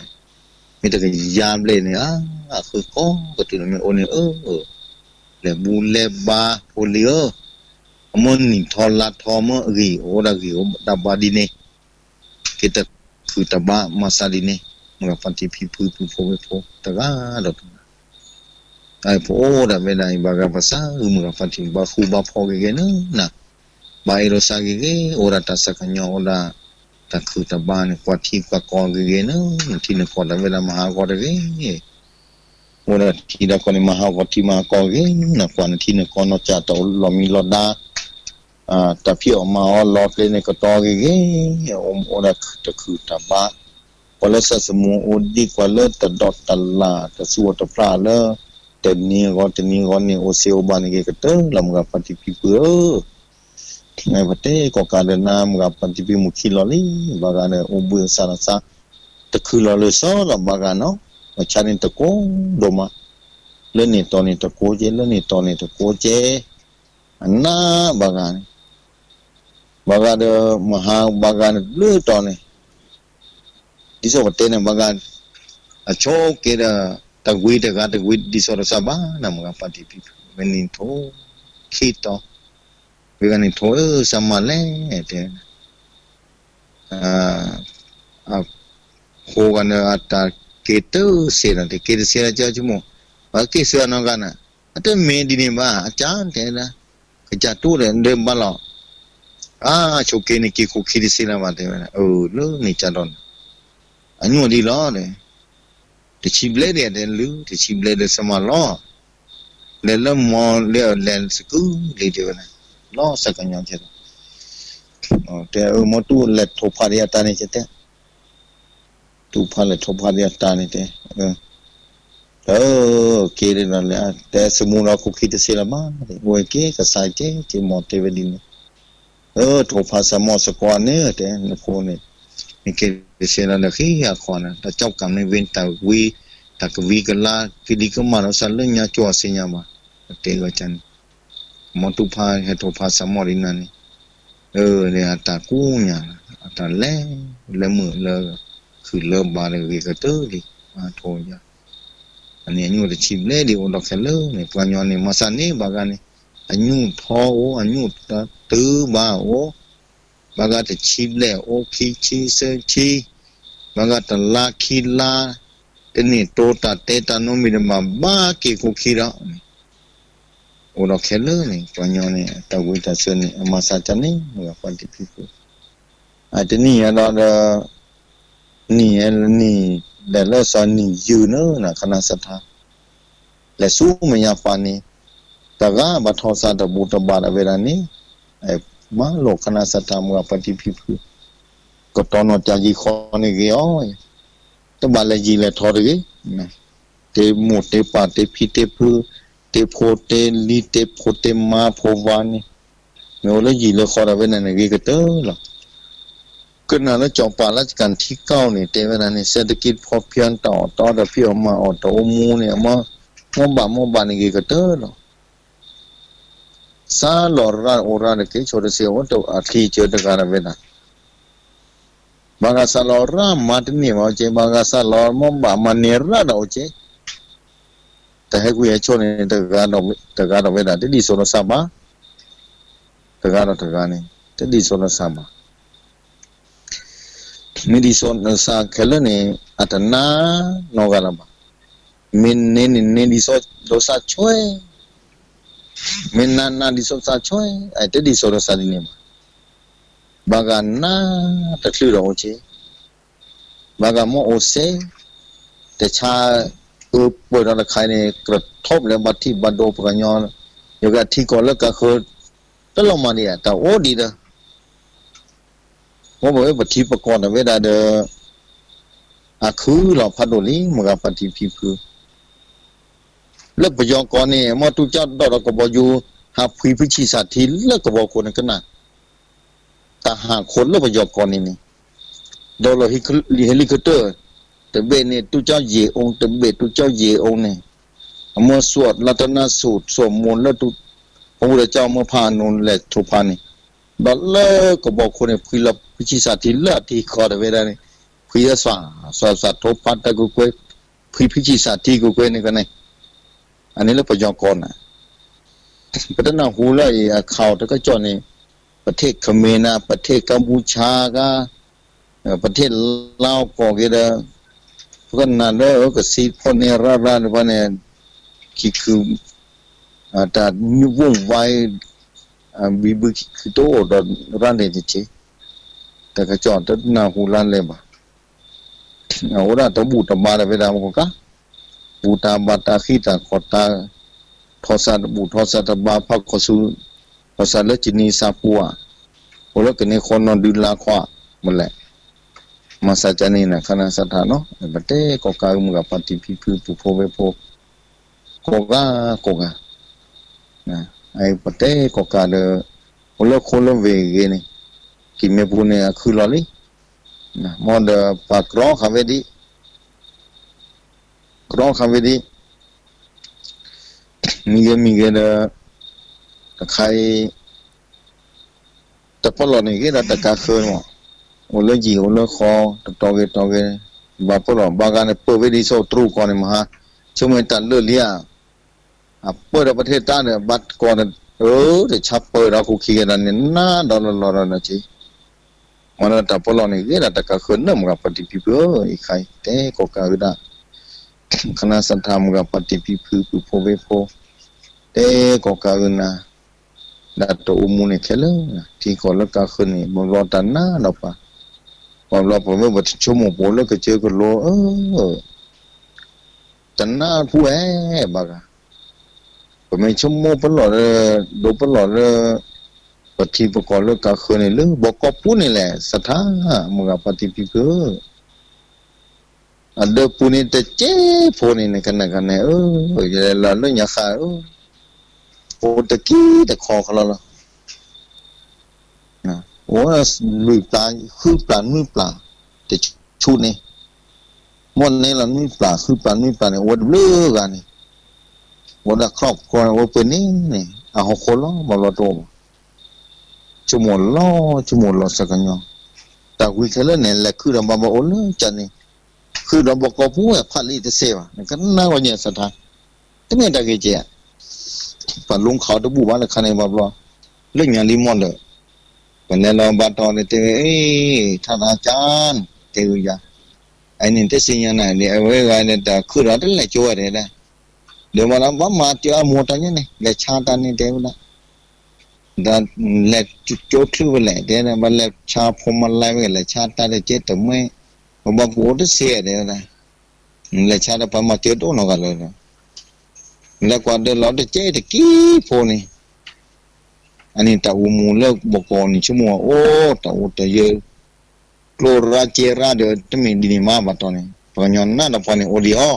မ့ၢ်တကယၤဘျဲၣ်န့ၣ် အါ အဃုကီၢ်ကတုၤလီၤမ့ၢ်အိၣ်န့ၣ် အၢ လဲၤဘူလဲၤဘါဖိလံၤဧၢ အမ့ၢ်နံၣ်ထီလါထီမ့ၢ်အဂ့ၤ အိၣ်ဒၣ်ဂ့ၤအိၣ်ဒၣ်ဘါဒ်န့ၣ် က့ၤတခုၣ်တဘါမၤစၢ်ဒ်န့ၣ် မုၢ်ဂၤပၣ်တံၣ်ဖံဖု ပူၤဖိဝဲၢ်ဖိတဂၤဒီးတဂၤ ပအိၣ်ဒၣ်ဝဲဒၣ်အံၤ ဘၣ်ဂၤပစၢ်ဂုာ်မုၢ်ဂၤပၣ်တံၣ် ဘၣ်ဃူဘၣ်ဖိးဂ့ၤဂ့ၤန့ၣ် ဘၣ်အဲၣ်လိာ်စၢ်ဂ့ၤဂ့ၤ အိၣ်ဒၣ်တၢ်စၢ်ကညီၤ အိၣ်ဒၣ်တၢ်ခုၣ်တဘါန့ၣ် ကွၢ်ထံကွၢ်ကီၢ်ဂ့ၤဂ့ၤန့ၣ် နထံနကီၢ်ဒၣ်ဝဲဒၣ်မၤဟးဂီၤတဂ့ၤ အိၣ်ဒၣ်ထံဒီးကီၢ်န့ၣ် မၤဟးဂီၤထံမၤဟးကီၢ်ဂ့ၤ နကွၢ်နထံနကီၢ် နီၢ်ကၢ်တအိၣ်လီၤမံလီၤဒါ တၢ်ဖံးအီၣ်မၤအီၣ်လီၤကျဲန့ၣ် ကတီၤဂ့ၤဂ့ၤ အိၣ်ဒၣ်တၢ်ခုၣ်တၢ်ဘါ ပှၤလၢဆၢစမူအိၣ်ဒံး ပှၤလၢတဒီးတလၢ် တဆူၣ်အိၣ်တဖျါလၢ တနံၤအဂီၢ်တနံၤအဂီၢ်န့ၣ် အိၣ်စ့အိၣ်ဘၣ်န့ၣ်ဂ့ၤကတၢၢ်လီၤ မုၢ်ဂၤပၣ်တံၣ်ဖံဖုဧၢ ပတဲကိးကးဒီးနၤ မုၢ်ဂၤပၣ်တံၣ်ဖံမုၢ်ခံလီၤလံ ဘၣ်ဂၤဒီးအိၣ်ဘှံးအသးဒီးသး တခုၣ်လီၤလၢာ်စီလီၤ ဘၣ်ဂၤနီၤ ပဆါန့ၣ်တကိးဒိၣ်မး လၢန့ၣ်တီၤန့ၣ်တကိးကဲ လၢန့ၣ်တီၤန့ၣ်တကိးကဲ အနၢ်ဘၣ်ဂၤန့ၣ် ဘၣ်ဂၤဒီးမဟါဘၣ်ဂၤန့ၣ် လၢတီၤန့ၣ် ဒ်သိးပတဲန့ၣ် ဘၣ်ဂၤ အဆိက့ၤဒီး တဝံၤတဂၤတဝံၤ ဒ်သိးဒီးစၢ်ဘၣ်နၤ မုၢ်ဂၤပၣ်တံၣ်ဖံဖု ဝဲန့ၣ်ထိၣ် ခံတီၤ ဝဲဂၤန့ၣ်ထိၣ်ဧၢ စၢ်မၤလဲၣ် တဲ အ အဖိဂၤန့ၣ် အတၢ်က့ၤတစ့လီၤ, တက့ၤတစ့လီၤ ကၠီဆိကမိၣ်, ပှၤက့ၤဆူအနီၢ်ဂၤန့ၣ်, အတမ့ၢ်ဒ်န့ၣ်ဘၣ်, အကၢ်တဲဒၣ်, ကစၢ်တိၢ်ဒီးဒဲးဘၣ်လီၤ, အဆိက့ၤန့ၣ်က့ၤခိၣ်ခံတစ့လၢၤဘၣ် တဲဝဲဒၣ်, အၢ လၢန့ၣ်ကၢ်ဒီးန့ၣ်, အညိၣ်ဒ်လီၤဒီး တဆံဘျဲၣ်ဒံးတဲလၢ တဆံဘျဲၣ်ဒီးဆၢမၤလီၤ, လဲၤလၢမီၤလၢအလဲၤစကုလံတဲဝဲန့ၣ်, လီၤစဲကညီကဲဒီး, တဲအၢ မိၢ်တူၢ်လဲၤထိၣ်ဖးဒံးအတၢ်န့ၣ်ကတဲ, တူၢ်ဖးလဲၤထိၣ်ဖးဒံးအတၢ်န့ၣ်တဲ, တၢ်က့ၤဒီးလဲၤ တဲစမူဒီးခိၣ်ခံတစ့လၢၤဘၣ်, ဝဲက့ၤကစၢ်က့ၤက့ၤမီၤတဲဝဲဒ်န့ၣ် ထိၣ်ဖးစၢ်မီၢ်စကွးန့ၣ်တဲ နဖိန့ၣ်, နက့ၤတစ့လၢၤဒီးဃံအဃီန့ၣ် တၢ်ကၠီၣ်ကးမ့ၢ်ဝ့တၢ်ဝံ, တၢ်ကဝံကလါ ကဒံကမၣ်ဒီးစၢ်လၢညါကၠီၣ်အစ့ညါဘၣ်, တဲဂီၤကန့ၣ်, မိၢ်တူၢ်ဖးဟဲထိၣ်ဖးစၢ်မီၢ်ဒ်န့ၣ်န့ၣ်, အတၢ်ကူၣ်ညါ, အတၢ်လဲၤ, လၢမုာ်လၢ, ခုၣ်လၢဘါတဂ့ၤကတၢၢ်လံ, အထိၣ်ယၤ အန့ၣ်အညိၣ်တဆံဘျဲၣ်ဒံးအိၣ်ဒီးခဲလၢာ်န့ၣ် ပှၤညီန့ၣ် မၤစၢ်န့ၢ်ဘၣ်ဂၤန့ၣ်, အညိၣ်ထီအိၣ် အညိၣ်တတုၤဘၣ်အိၣ်, ဘၣ်ဂၤတဆံဘျဲၣ်အိၣ် ခံဆံသၢဆံ, ဘၣ်ဂၤတလါခံလါ, တန့ၢ်တိတၢ်တဲတၢ်နီတမံၤတမံၤဘၣ်က့ၤခိၣ်ခံဒီး, အိၣ်ဒီးခဲလၢာ်န့ၣ် ပှၤညီန့ၣ် တၢ်ဝံတၢ်ဆၢန့ၣ် အမၤစၢ်ကန့ၢ်မ့ၢ်ပှၤတံၤဖံဖု, အတနံၣ်ညါဒီး နံၣ်နံၣ် လဲၤလၢစီၤနံၣ်ယုၢ်န့ၣ် ခနၣ်စထါ, လဲၤဆူမဲာ်ညါပှၤန့ၣ်, တဂၤဘၣ်ထီၣ်စၢ်တဘူၣ်တဘၣ်ဒီးဝဲဒၣ်န့ၣ်, မၤလိာ်ခနၣ်စထါမ့ၢ်ပှၤတံၤဖံဖု, ကတီၢ်နီၢ်ကၠၤယံၤဃီန့ၣ်ဂ့ၤအီၤ, တဘၣ်လဲၤယံၤလဲၤထီတဂ့ၤ, တမိၢ်တ့ပၢ်တ့ဖံတ့ဖု, တ့ဖိတ့လံၤ တ့ဖိတ့မါဖိဝါန့ၣ်, မ့ၢ်အိၣ်လၢယံၤလၢဃီဒီးဝဲန့ၣ်န့ၣ်ဂ့ၤကတၢၢ်လီၤ. ကနၣ်လၢစီၤပၤလၢကၣ်ထံကီၢ်န့ၣ် တဲဝဲဒၣ်န့ၣ် စဲးတက့ၢ်ဖီဖၠၢၣ်တၢ်အီၣ်တီဒီးဖံးအီၣ်မၤအီၣ်တအိၣ်မူန့ၣ် အမ့ၢ်ဘၣ်မ့ၢ်ဘၣ်န့ၣ်ဂ့ၤကတၢၢ်လီၤ. စးလီၤရၢ်အိၣ်ရၢ်တက့ၢ် ဆိတစ့အိၣ်အချံစၢတဂၤဒီးဝဲဒၣ် ဘၣ်ဂၤစးလီၤရၢ်မၤတန့ၢ်ဘၣ်အိၣ်က့, ဘၣ်ဂၤစးလီၤမ့ၢ်ဘၣ်မၤန့ၢ်ရၢ်ဒီးအိၣ်က့, တၢ်ဟဲကွံာ်ဟဲဆိၣ်န့ၣ် တဂၤဒီးဝဲဒၣ် တဒ်သိးဒီးစၢ်ဘၣ်, တဂၤဒီးတဂၤန့ၣ် တဒ်သိးဒီးစၢ်ဘၣ်. မ့ၢ်ဒ်သိးဒီးစၢ်ခဲလၢာ်န့ၣ် အတနာ်နီတဂၤလၢၤဘၣ်. မ့ၢ်န့ၢ်န့ၣ်န့ၢ်ဒ်သိးဒီးစၢ်ဆွဲ, မ့ၢ်နးနးဒ်သိးဒီးစၢ်ဆွဲ, အတဒ်သိးဒီးစၢ်ဒ်န့ၣ်ဘၣ်. ဘၣ်ဂၤနးတချုးဒီးအိၣ်က့, ဘၣ်ဂၤမ့ၢ်အိၣ်စဲ, တဆါ အပှဲၤဒီးတခါန့ၣ် ကြၢးထီၣ်ပလၢဘၣ်ထံၣ်ဘၣ်ဒိပှၤကညီ, ယကထံကီၢ်လၢကါဃၢၤ တလီၤမၢ်ဒံးဧါ တၢ်အိၣ်ဒံးဒီး မ့ၢ်ပဝဲပထံပကီၢ်တၢ်ဝဲဒၣ်ဒီး အခုၣ်လီၤဖးဒိၣ်လံ မ့ၢ်ဂၤပှၤတံၤဖံဖု လၢပယီၤကီၢ်န့ၣ် မ့ၢ်တူၢ်ကၠီၣ်ဒီးကဘီယူၤ ဟးဖှံဖုဆံၣ်စၢ်ထံလၢကဘီခိၣ်န့ၣ်ကနၣ်, တၢ်ဟးခိၣ်လၢပယီၤကီၢ်န့ၣ်န့ၣ်, ဒီးလီၤဟဲလံခတၢၢ်, တဘ့ၣ်န့ၣ် တူၢ်ကၠီၣ်ယ့ၣ်အိၣ် တဘ့ၣ်တူၢ်ကၠီၣ်ယ့ၣ်အိၣ်န့ၣ်, အမ့ၢ်စူးလၢတနၢ်စူး စူးမိၢ်လၢ ပဝဲဒၣ်ကၠီၣ်မ့ၢ်ဖးအနိလဲၤထိၣ်ဖးန့ၣ်, ဒီးလၢကဘီခိၣ်န့ၣ် ဖှံလီၤဖုဆံၣ်စၢ်ထံလၢအထံကီၢ်တၢ်ဝဲဒၣ်န့ၣ်, ဖှံအသွၣ် သွၣ်စၢ်ထိၣ်ဖးတၢ်ကွ့ကွဲ, ဖှံဖုဆံၣ်စၢ်ထံကွ့ကွဲန့ၣ်ကန့ၣ်, အန့ၣ်လၢပယီၤကီၢ်န့ၣ် ပတနၢ်ဟူလၢအံၤ အခီၣ်တကစီၣ်န့ၣ်, ပထ့ၣ်ခမ့ၣ်နၤ ပထ့ၣ်ကၢပူၤဆါကါ, ပထ့ၣ်လါအီၤကိးက့ၤဒီး, ပကနၣ်လၢကစံးဖီၣ်န့ၢ်ရၢ်ရၢ်တဖၣ်န့ၣ်, ခံခု, တၢ်ဝူၣ်ဝါ, ဘံဘုခံခုတအိၣ်ဒီးရၢ်န့ၣ်တက့ၢ်, တကစီၣ်တနၢ်ဟူလၢလဲၤဘၣ် အအိၣ်ဒၣ်တဘူၣ်တဘါဒီးဝဲဒၣ်မ့ၢ်ကီး, ဘူၣ်တၢ်ဘါတၢ်ဃံတၢ်ခီၣ်တၢ်, ထီၣ်စၢ်တဘူၣ်ထီၣ်စၢ်တဘါဖးခီၣ်ဆူ, ထီၣ်စၢ်လၢကနံၤစၢ်ပူၤဧါ, အိၣ်လၢကန့ၢ်ဃီနီၢ်ဒုလါခွါ, မလဲၣ်, မၤစၢ်ကန့ၣ်နၤခနၣ်စးထးနီၤ, ပတဲကိးကးမုၢ်ဂၤပှၤတံၤဖံဖုပူၤဖိဝဲၢ်ဖိ, ကိးဂၤကိးဂၤ ပတဲကိးကးဒီး, အိၣ်လၢခိလၢဝ့ၢ်ဂ့ၤန့ၣ်, ကံၢ်မဲၣ်ပူၤန့ၣ်အခုၣ်လီၤလံ, မ့ၢ်ဒီးပှၤကြီဃာ်ဝဲဒ်, ကြီဃာ်ဝဲဒ်, မံဂ့ၤမံဂ့ၤဒီး, တခါအံၤ, တပလီၢ်န့ၣ်ဂ့ၤဒီးတကါဃၢမး, အိၣ်လၢယံၤအိၣ်လၢဃီ, တတီၤဂ့ၤတီၤဂ့ၤ, ဘၣ်ပလီၢ်ဘၣ်ဂၤန့ၣ် ပၢၢ်ဝဲဒ်သိးတြူၢ်ကီၢ်န့ၣ်မဟါ, ဆိမိၣ်တၢ်လၢာ်လံဧါ, အပၢၢ်ဒီးပထ့ၣ်တၢ်ဒီး ဘၣ်ကီၢ်န့ၣ်, အၢ တဆါပၢၢ်ဒီးခိၣ်ခံကဒီးန့ၣ် နးဒီးလီၤလီၤဒီးနက့ မ့ၢ်လၢတၢ်ပလီၢ်န့ၣ် ဂ့ၤဒၣ်တၢ်ကးဃၢၤနၢမုၢ်ဂၤဖါတံၢ်ဖံဖုဧၢ, အံၤခါအံၤ တဲကိးကးဂ့ၤဒၣ် ခနၣ်စးထါမုၢ်ဂၤဖါတံၢ်ဖံဖု ပုၢ်ဖိဝဲၢ်ဖိ, တဲကိးကးဂ့ၤနၤ, ဒၣ်တၢ်အိၣ်မူန့ၣ်ခဲလၢာ်, ထံကီၢ်လၢကးဃၢၤန့ၣ် ဘၣ်ဘျီတၢ်နးဒီးပှၤ, ဘၣ်ဘျီပမ့ၢ်ပတဆိကမိၣ်ပအိၣ်လၢကစၢၢ်ကလိဧၢ, တနးဖူဝဲဘၣ်ဂၤ, ပမ့ၢ်ဆိကမိၣ်ပလီၢ်လၢ ဒိပလီၢ်လၢ ပထံပကီၢ်လၢကးဃၢၤန့ၣ် လၢဘီကီၢ်ပူၤန့ၣ်လဲၣ် စးထါ, မုၢ်ဂၤဖါတံၢ်ဖံဖုဧၢ, အဒၢးပူၤန့ၣ်တကဲဖိန့ၣ် နကနၣ်ကန့ၣ်ဧၢ, ယလဲၤလီၤလၢညါဃါဧၢ, အိၣ်တကံတခီခီလီၤလီၤ အိၣ်လွံၢ်ပျၢ် ဃုပျၢ်နွံပျၢ် တဆူန့ၣ်, မ့ၢ်န့ၣ်လီၤနွံပျၢ် ဃုပျၢ်နွံပျၢ်န့ၣ် အိၣ်ဝဲတဘျုးဂၤန့ၣ်, အိၣ်ဒၣ် ครอบครัว န့ၣ် အိၣ်ပှဲၤန့ၣ်န့ၣ် အဟီၣ်ခိၣ်လီၤ ဘၣ်ဘျီတအိၣ်ဘၣ်, ဆိကမိၣ်လီၤ ဆိကမိၣ်လီၤစ့ၢ်ကီးညီ, တၢ်ဝံခဲလၢာ်န့ၣ် လဲၤခုၣ်ဒီးဘၣ်ဘၣ်အိၣ်လၢကၢန့ၣ်, ခုၣ်ဒီးဘီကီၢ်ပူၤဝဲဖးလံတစဲးဘၣ် နကနၣ်ဂီၢ်ညါစးထါ, တမ့ၢ်တၢ်ဂ့ၤကဲ ပှၤလူၤခးအီၤတဘူၣ်ဘၣ်လၢခါန့ၣ် ဘၣ်ဘျီ, လၢညါလံမီၢ်လၢာ်, ပလဲၤလီၤဘၣ်တီၤန့ၣ်တဲဝဲ အ့ ထါသးကၢ်န့ၣ် တဲဝဲယၤ, အန့ၣ်တသ့ၣ်ညါနၤန့ၣ် အဝဲဂၤန့ၣ် တၢ်ခုၣ်ဒီးတလဲၤကၠိဝဲဒၣ်, ဒီးဘၣ်လီၤ ဘၣ်မၤစၢၤအမိၢ်တၢ်ညါန့ၣ် လဲၤဆါတၢ်န့ၣ်တဲဝဲဒၣ်, ဒီးလဲၤကၠိချုးဝဲလဲၣ် တဲဒၣ် ဘၣ်လဲၤဆါဖိမါလၢ်ဝဲ လဲၤဆါတၢ်တကဲတမှဲ, ပဘၣ်ပအိၣ်တသ့တဲဝဲဒၣ်, လဲၤဆါဒီးပှၤမၤစၢၤတအိၣ်နီတဂၤလၢၤဒီး, လဲၤကွၢ်ဒၢးလီၤတကဲတကံဖိန့ၣ်, အန့ၣ်တၢ်အိၣ်မူလၢဘီကီၢ်န့ၣ် ဆိကမိၣ်အိၣ် တၢ်အိၣ်တယၢ ကျိရၢကဲရၢဒီး တမ့ၢ်ဒ်န့ၣ်မးဘၣ်တီၤန့ၣ် ပှၤကညီနးဒီးပှၤန့ၣ်အိၣ်ဒံးအီၤ,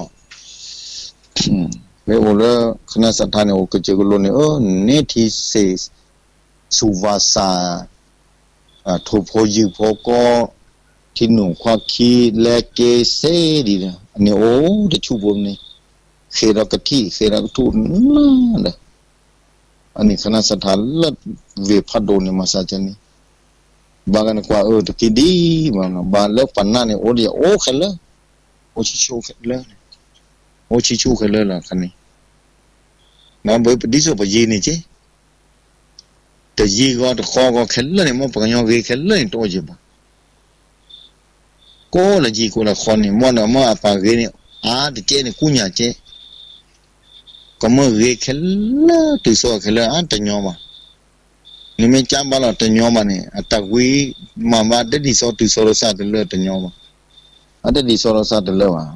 မ့ၢ်အိၣ်လၢ ခနၣ်စးထါန့ၣ် အိၣ်ကစၢၢ်ကလိန့ၣ် အၢ န့ၢ်ထံစ့ၣ် ဆူၣ်ဝါစၢ် ထိၣ်ဖိယုၢ်ဖိကီ ထံနူၣ်ခွါခံ လဲက့ၤစ့ဒ်ဒီး အန့ၣ်အိၣ်တဆူၣ်ဖိန့ၣ်, ဃ့ဒီးကထံၣ် ဃ့ဒီးကထူၣ်နးဒီး, အန့ၣ်ခနၣ်စးထါလၢ ဝ့ၢ်ဖးဒိၣ်န့ၣ် မၤစၢၤကဲန့ၣ်, ဘၣ်ဂၤန့ၣ်ကွၢ်အၢတက့ၢ်ဒ်မး ဘၣ်လၢပနၢ်န့ၣ် အိၣ်ဒံးအိၣ်ခဲလၢာ်, အိၣ်ဆံးဆူၣ်ခဲလၢာ်, အိၣ်ဆံးဆူၣ်ခဲလၢာ်လီၤခါန့ၣ်, နဘၣ်ပဒ်သိးပယံၤန့ၣ်က့ တယံၤဂီၤတဃီဂီၤခဲလၢာ်န့ၣ် မ့ၢ်ပှၤကညီဂ့ၤခဲလၢာ်န့ၣ်တအိၣ်ယံၤဘၣ်. ကိးလၢယံၤကိးလၢဃီန့ၣ် မ့ၢ်ဒီးမ့ၢ်အပၢ်ဂ့ၤန့ၣ် အါတကဲန့ၣ် ကူၣ်ညါကဲ, ကမၢဂ့ၤခဲလၢာ်တုၤစီၤခဲလၢာ် အါတညီဘၣ်. နမ့ၢ်ကၢ်ဘၣ်လီၤတညီဘၣ်န့ၣ် အတၢ်ဝံမၤဘၣ်တဒ်သိးတုၤစီၤဒီးစၢ်တလၢတညီဘၣ်. အတဒ်သိးဒီးစၢ်တလၢဘၣ်.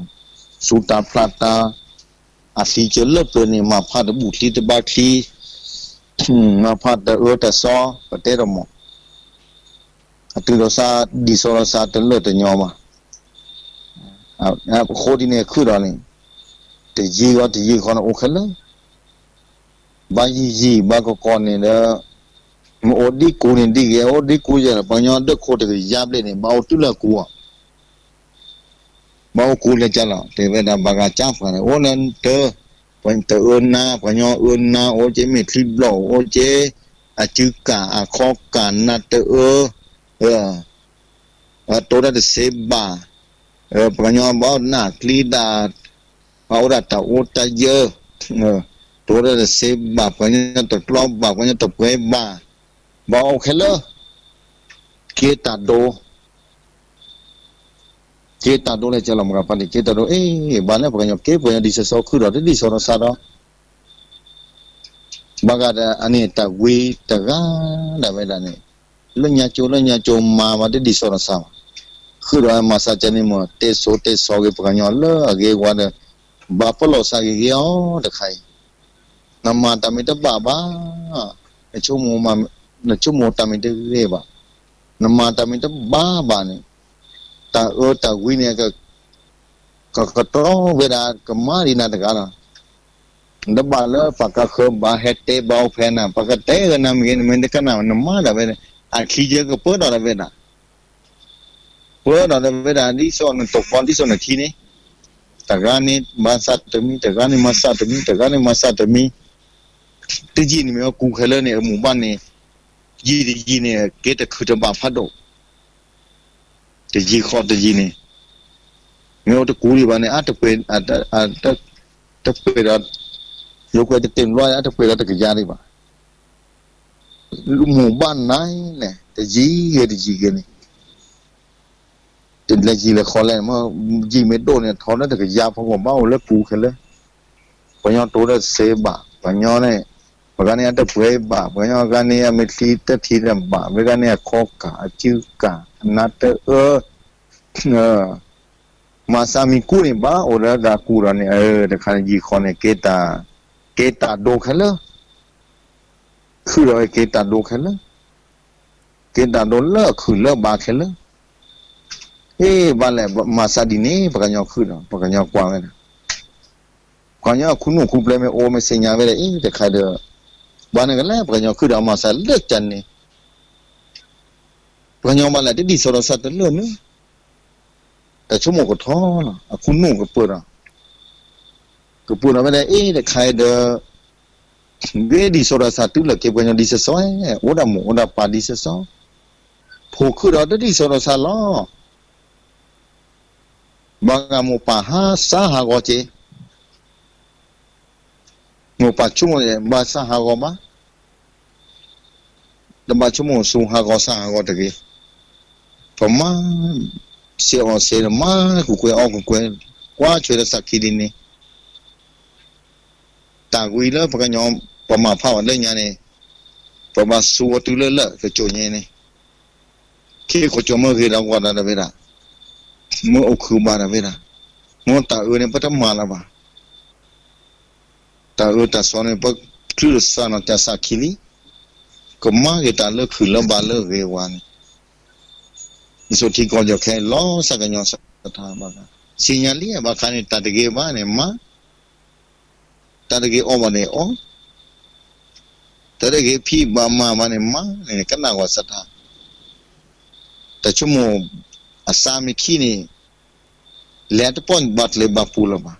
စူးတၢ်ဖျးတၢ် အသံကၢလၢပျၢၤန့ၣ် မၤဖးတဘူၣ်ချံတဘၣ်ချံ, မၤဖးတအၢတစီ ပတဲတမီၢ်, အတုၤဒီးစၢ် ဒ်သိးဒီးစၢ်တလၢတညီဘၣ်. အဃိဒ်န့ၣ်ခုၣ်ဒီးန့ၣ် တယံၤဂီၤတယံၤဃီန့ၣ်အိၣ်ခဲလၢာ်, ဘၣ်ယံၤယံၤ ဘၣ်ကကီန့ၣ်ဒီး မ့ၢ်အိၣ်ဒံးကူန့ၣ်ဒ်ဂ့ၤ အိၣ်ဒံးကူယဲၢ်ဒီး ပှၤကညီဒၢးခိၣ်တကယၤဘျဲၣ်န့ၣ် ဘၣ်အိၣ်တုၤလၢကူအီၤ ဘၣ်အိၣ်ကူလၢကၢ်လီၤ တဲဝဲဒၣ်ဘၣ်ဂၤကၢ်ပှၤန့ၣ် အိၣ်လၢတၢ် တအၢနါ ပှၤကညီအၢနါ အိၣ်က့ၤမ့ၢ်ချံဘျီၣ် အိၣ်က့ၤ အစုကၣ်အခီကၣ်နါတအၢ တိၢ်တၢ်တသ့ဘၣ်, ပှၤကညီဘၣ်အိၣ်နၢ်ချံဒၣ်, ဘၣ်အိၣ်ဒၣ်တၢ်အိၣ်တၢ်ယၢ, တိၢ်တၢ်တသ့ဘၣ် ပှၤကညီတကျီဘၣ် ပှၤကညီတပှဲၤဘၣ်, ဘၣ်အိၣ်ခဲလၢာ်, က့တၢ်ဒိ က့တၢ်ဒိလၢကၢ်လီၤမ့ၢ်ဂ့ၤဖးဒိၣ် က့တၢ်ဒိ အ့ ဘၣ်လၢပှၤကညီက့ ပှၤကညီဒ်သိးသိးခုၣ်ဒီးတဒ်သိးဒီးစၢ်ဒီး ဘၣ်ဂၤဒီးအန့ၣ်တၢ်ဝံတဂၤဒၣ်ဝဲဒၣ်န့ၣ် လၢညါကၠိလၢညါကၠိမၤဘၣ်တဒ်သိးဒီးစၢ်ဘၣ်. ဃုာ်ဒီးမၤစၢ်ကဲန့ၣ်မ့ၢ် တဲစိၤတဲစိၤဂ့ၤပှၤကညီလၢအဂ့ၤဝါဒီး ဘၣ်ပလီၢ်စၢ်ဂ့ၤဂ့ၤအီၤတခါအံၤ နမၤတၢ်မ့ၢ်တဘၣ်ဘၣ်, နဆိကမိၣ်တၢ်မ့ၢ်တဂ့ၤဘၣ်, နမၤတၢ်မ့ၢ်တဘၣ်ဘၣ်န့ၣ် တၢ်အၢတၢ်ဝံန့ၣ် ကကတြီဝဲဒၣ် ကမၤဒ်နၤတဂၤလီၤ. နတဘၣ်လၢပှၤကဃၢၤဘၣ်ဟဲတဲဘၣ်အိၣ်ဖဲနၤ ပှၤကတဲဂ့ၤနၤမ့ၢ်ဂ့ၤ နမ့ၢ်တကနၣ် နမၤဒၣ်ဝဲန့ၣ် အချံကၢကပၢဒီးဝဲဒၣ် ပၢဒီးဝဲဒၣ် ဒ်သိးနတကွီ ဒ်သိးနထံန့ၣ် တဂၤန့ၣ်မၤစၢ်တမံၤ တဂၤန့ၣ်မၤစၢ်တမံၤ တဂၤန့ၣ်မၤစၢ်တမံၤ တယံာ်န့ၣ်မ့ၢ်အကူခဲလၢာ်န့ၣ် အမူၤဘၣ်န့ၣ် ယံာ်တယံာ်န့ၣ် က့ၤတခုၣ်တဘၣ်ဖးဒိၣ် တယံာ်ဃီတယံာ်န့ၣ် မ့ၢ်အိၣ်တကူဒံးဘၣ်န့ၣ် အတပှဲၤဒီး ယိၤကွဲးတတဲာ်ဘျီ အတပှဲၤဒီးတကယၤဒံးဘၣ် မူၤဘၣ်နၤန့ၣ် တယံာ်ဂ့ၤတယံာ်ဂ့ၤန့ၣ် လဲၤယံၤလဲၤဃီလဲၣ်, ယံၤမ့ၢ်ဒိၣ်န့ၣ် ထီလၢတကယၤဖီခိၣ်ဘၣ်အိၣ်လၢပူၤခဲလၢာ်, ပှၤကညီတိၤတၢ်စ့ဘၣ်, ပှၤကညီန့ၣ်, ပှၤဂၤန့ၣ်အတပှဲၤဘၣ်, ပှၤကညီဂၤန့ၣ်အမဲာ်ချံတထံၣ်တဘၣ်, ဝဲဂၤန့ၣ်အခီကၢ်, အစုကၢ်, အနါတအၢ, မၤစၢ်မံၤကူန့ၣ် ဘၣ်အိၣ်ဒီးတၢ်ကူၣ်ဒီးန့ၣ်, တခါယံၤဃီန့ၣ် က့ၤတၢ်ဒိခဲလၢာ်, ခုၣ်ဒီးက့ၤတၢ်ဒိခဲလၢာ်, က့ၤတၢ်ဒိလၢခုၣ်လၢဘါခဲလၢာ်, အ့ ဘၣ်လဲၣ် မၤစၢ်ဒ်န့ၣ် ပှၤကညီခုၣ်ဒီး ပှၤကညီကွၢ်ဝဲဒၣ်, ပှၤကညီအခိၣ်နူာ်ခိၣ်ကျၢၢ်မ့ၢ်အိၣ်မ့ၢ်သ့ၣ်ညါဝဲဒၣ်အံၤတခါဒီး, ဘၣ်န့ၣ်ကလဲၣ် ပှၤကညီခုၣ်ဒီးမၤစၢ်လၢကန့ၣ်, ပှၤကညီဘၣ်လဲၣ် တဒ်သိးဒီးစၢ်တလၢာ်န့ၣ်, တၢ်ဆိကမိၣ်ကထီလီၤ အခိၣ်နူာ်ကပၢၢ်ဒီး ကပၢၢ်ဒီးဝဲဒၣ်အ့ တခါအံၤဒီး, ဂ့ၤဒ်သိးဒီးစၢ်တုၤလၢက့ၤပှၤကညီဒ်သိးသိး, အိၣ်ဒၣ်မိၢ်အိၣ်ဒၣ်ပၢ်ဒ်သိးသိး, ဖိခုၣ်ဒီးတဒ်သိးဒီးစၢ်လီၤ, ဘၣ်ဂၤမိၢ်ပၢ်ဟးစၢ်ဟးဂီၤက့ၤ, မိၢ်ပၢ်ဆိကမိၣ်ဘၣ်စၢ်ဟးဂီၤဘၣ်, တဘၣ်ဆိကမိၣ်ဆူဟးဂီၤစၢ်ဟးဂီၤတဂ့ၤ, ပမၤစ့အီၣ်စ့ဒီးမၤကကွဲၢ်အီၣ်ကကွဲၢ်, ကွၢ်ဆွဲဒီးစၢ်ခံဒ်န့ၣ်, တၢ်ဝံၤလၢပှၤကညီ, ပမၤဖးဘၣ်လၢညါန့ၣ်, ပဘၣ်စူၤအီၤတုၤလၢလၢာ်ကစိၤညါန့ၣ်, ခ့ခိၣ်ကၠီမၢဂ့ၤဒီးဝၤဒီးဝဲဒၣ်, မၢအိၣ်ခုၣ်ဘၣ်ဒီးဝဲဒၣ်, မၢတၢ်အၢန့ၣ် ပတမၤလၢၤဘၣ်, တၢ်အၢတၢ်သီန့ၣ် ပချုးလၢစၢ်နီၢ်တၢ်စၢ်ခံလံ, ကမၤဂ့ၤတၢ်လၢခုၣ်လၢဘါလၢဂ့ၤဝါန့ၣ်, ယဆိထံကီၢ်ယီၤခဲလီၤစၢ်ကညီၤစၢ်ထါဘၣ်, သ့ၣ်ညါလံဘၣ်ခါန့ၣ် တၢ်တဂ့ၤဘၣ်န့ၣ်မၤ တၢ်တဂ့ၤအီၣ်ဘၣ်န့ၣ်အီၣ်, တၢ်တဂ့ၤဖံးဘၣ်မၤဘၣ်န့ၣ်မၤန့ၣ် ကနၣ်ဂီၤစၢ်ထါ, တၢ်ဆိကမိၣ်, အစၢ်မ့ၢ်ခံန့ၣ်, လဲၤတပီၢ်ဘၣ်ကျဲဘၣ်ပူၤလၢၤဘၣ်,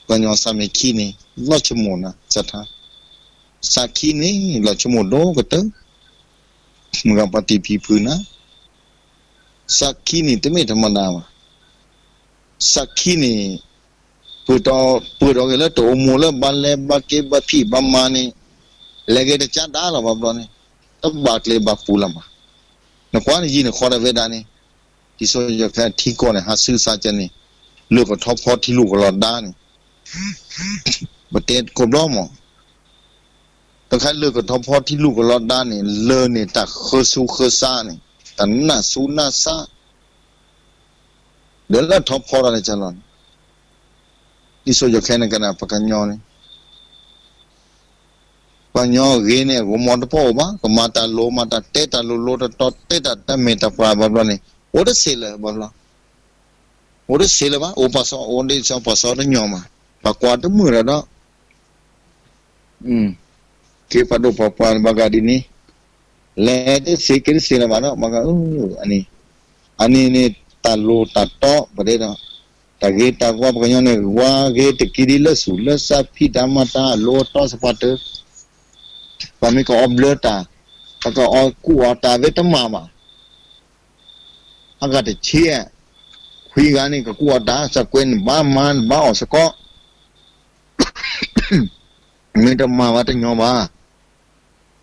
ပှၤကညီစၢ်မ့ၢ်ခံန့ၣ်, လီၤဆိကမိၣ်နၤစၢ်ထါ, စၢ်ခံန့ၣ် လီၤဆိကမိၣ်ဒိၣ်ကတၢၢ်, မုၢ်ဂၤပှၤတံၤဖံဖုနၤ, စၢ်ခံန့ၣ် တမ့ၢ်တမနၤဘၣ်, စၢ်ခံန့ၣ်, ပၢၢ်, ပၢၢ်ထီၣ်က့ၤလၢတအိၣ်မိၢ်လၢဘၣ်လဲၤဘၣ်က့ၤဘၣ်ဖံးဘၣ်မၤန့ၣ်, လဲၤက့ၤတကးဒါလီၤဘၣ်ဘျီန့ၣ်, တဘၣ်ကျဲဘၣ်ပူၤလၢၤဘၣ်, နကွၢ်နယံၤနဃီဒီးဝဲဒၣ်န့ၣ်, ဒ်သိးယခဲထံကီၢ်န့ၣ် ဟးဆူစၢ်ကဲန့ၣ်, လၢကထီဖီထံလူၢ်ကလီၤဒါန့ၣ်, ပတဲကိးဘျီမး, တခါလၢကထီဖီထံလူၢ်ကလီၤဒါန့ၣ် လၢန့ၣ်တၢ်ဃၢဆူဃၢဆါန့ၣ်, တၢ်နၢ်ဆူနၢ်ဆါ, ဒီးလၢထီဖီဒီးန့ၣ်ကလီၤန့ၣ်, ဒ်သိးယခဲန့ၣ်ကနၣ်ပှၤကညီန့ၣ်, ပှၤကညီဂ့ၤန့ၣ် အဂီၢ်မီတပီၢ်အိၣ်ဘၣ်, ကမၤတၢ်လိၤမၤတၢ်တဲတၢ်လိၤလိၤတတီတဲတၢ်တမ့ၢ်တၢ်ပှၤဘၣ်ဘျီန့ၣ်, အိၣ်တဆံးလၢၤဘၣ်ဘျီ, အိၣ်တဆံးလၢၤဘၣ်, အိၣ်ပှၤစီအိၣ်ဒ်သိးပှၤစီတညီမး, ပှၤကွၢ်တမုာ်ဒီးဒီး က့ၤပှၤဒိၣ်ပှၤပှၢ်ဘၣ်ဂၤဒ်န့ၣ်, လဲၤတသ့က့ၤတသ့လၢၤဘၣ်ဒီး ဘၣ်ဂၤအၢ, အန့ၣ်န့ၣ် တၢ်လိၤတၢ်တီပဒဲဒီး, တၢ်ဂ့ၤတၢ်ဝါပှၤကညီန့ၣ် ဝါဂ့ၤတက့ၤဒ်လၢသူၣ်လၢသးဖံးတၢ်မၤတၢ်အလိၤအတီသပှၢ်တၢၢ်, ပှၤမ့ၢ်ကအီဘျၢတၢ်, ပကအီကူၣ်အီတၢ်ဝဲတမၤဘၣ် အဂၤတဆံ, ခွံဂၤန့ၣ် ကကူၣ်အီၣ်တၢ် စးကွဲးန့ၣ် ဘၣ်မၤဘၣ်အီၣ်စ့ၢ်ကီး, မ့ၢ်တမၤဘၣ်တညီဘၣ်,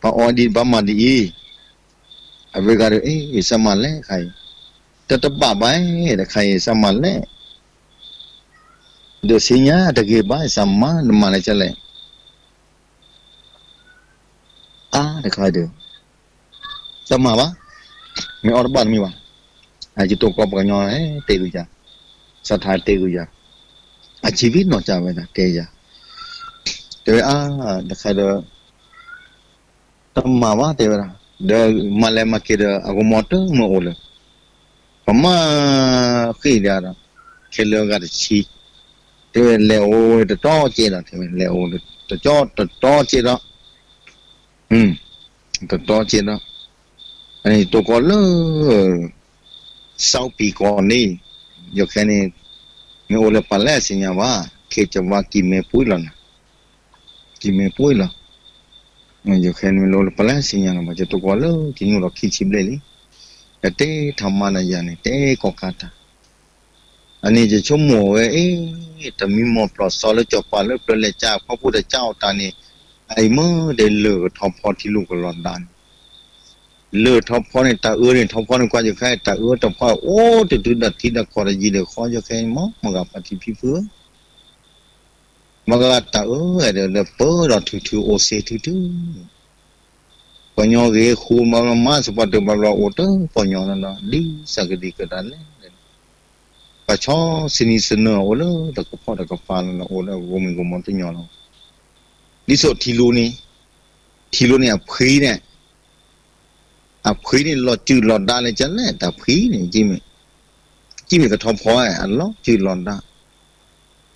ပအီဒ်ဘၣ်မၤဒ်အံၤ, အဝဲဂၤဒီး အ့ စးမၤလဲၣ်ခါအံၤ, တတဘၣ်ဘၣ် တခါအံၤ စးမၤလဲၣ်, ဒီးသ့ၣ်ညါတဂ့ၤဘၣ် စးမၤ နမၤလဲၣ်ကလဲၣ် အါတခါဒီး, တမၤဘၣ်, မ့ၢ်အီၣ်တဘၣ်တမ့ၢ်ဘၣ်, ယတိၢ်ကီၢ်ပှၤကညီတဲဂုၤယၤ, စးထါတဲဂုၤယၤ, အဆံးဘံၣ်နီၢ်ကၢ်ဝဲဒၣ်တဲယၤ, တဲဝဲအါ, တခါဒီး, တမၤဘၣ်တဲဝဲဒၣ်, ဒီးမၤလဲၤမၤက့ၤဒီး အဂီၢ်မီတမ့ၢ်အိၣ်လၢၤ ပမၤဃ့ၢ်ဒၣ်ဒီး, ခဲလၢာ်ဂၤတဆံ, တဲဝဲလဲၤအိၣ်တတီကဲဒီး တဲဝဲလဲၤအိၣ်တတီကဲဒီး, တတီကဲဒီး, အန့ၣ်တိၢ်ကီၢ်လၢ စီပံၤကီၢ်န့ၣ်, ယခဲန့ၣ်, မ့ၢ်အိၣ်လၢပလဲသ့ၣ်ညါဘၣ်, ခဲကဝါကံၢ်မဲပှ့ၤလီၤနၤ, ကံၢ်မဲပှ့ၤလီၤ, ယခဲန့ၣ်မ့ၢ်လၢပလဲသ့ၣ်ညါလီၤ ဘၣ်ယတိၢ်ကီၢ်လၢကညိၣ်လီၤခံဆံဘျဲၣ်လံ, ယတဲထီၣ်မါနၤယၤန့ၣ် တဲကီၢ်ကါတၢ် အန့ၣ်ယဆိကမိၣ်ဝဲအ့, တမံၤမီၢ်ပျီၢ်စီလၢစီၤပၤလၢပျၢၤလဲၤကၢ်ဖီဖိတကၢ်အီၣ်တၢ်န့ၣ်, အအံၤမ့ၢ်တဲလၢာ်ကထီဖီထံလူၢ်ကလီၤဒါန့ၣ်, လၢထီဖီန့ၣ် တၢ်အၢန့ၣ် ထီဖီန့ၣ်ကွၢ်ယခဲ တၢ်အၢတဖီအိၣ်တတုၤဒီးထံဒီးကီၢ်ဒီးယံၤဒီးဃီယခဲအံၤ မ့ၢ်မဂၤဖါတံၢ်ဖံဖုဧၢ, မ့ၢ်ဂၤတၢ်အၢဒီး ပၢဒီးထုထုအိၣ်စ့ထုထု ပှၤကညီဂ့ၤဃူမၤလီၤမၤစပှၢ်တၢၢ်ဘၣ်ဘျီအိၣ်တပှၤကညီလီၤ ဒ်စးကဒံကဒါလဲၣ်, ပှၤဆီစနံစနၢၣ်အိၣ်လၢတကဖီၣ်တကပၤလီၤ အိၣ်လၢဂိၢ်မံၤဂိၢ်မီၤတညီလီၤ, ဒ်သိးထံလူန့ၣ်, ထံလူန့ၣ်အဖှံန့ၣ် အဖှံန့ၣ်လီၤစုာ်လီၤဒါလၢကလဲၣ် တၢ်ဖှံန့ၣ်, ကမ့ၢ်ကထီဖီ အလီၤစုာ်လီၤဒါ, ဒ်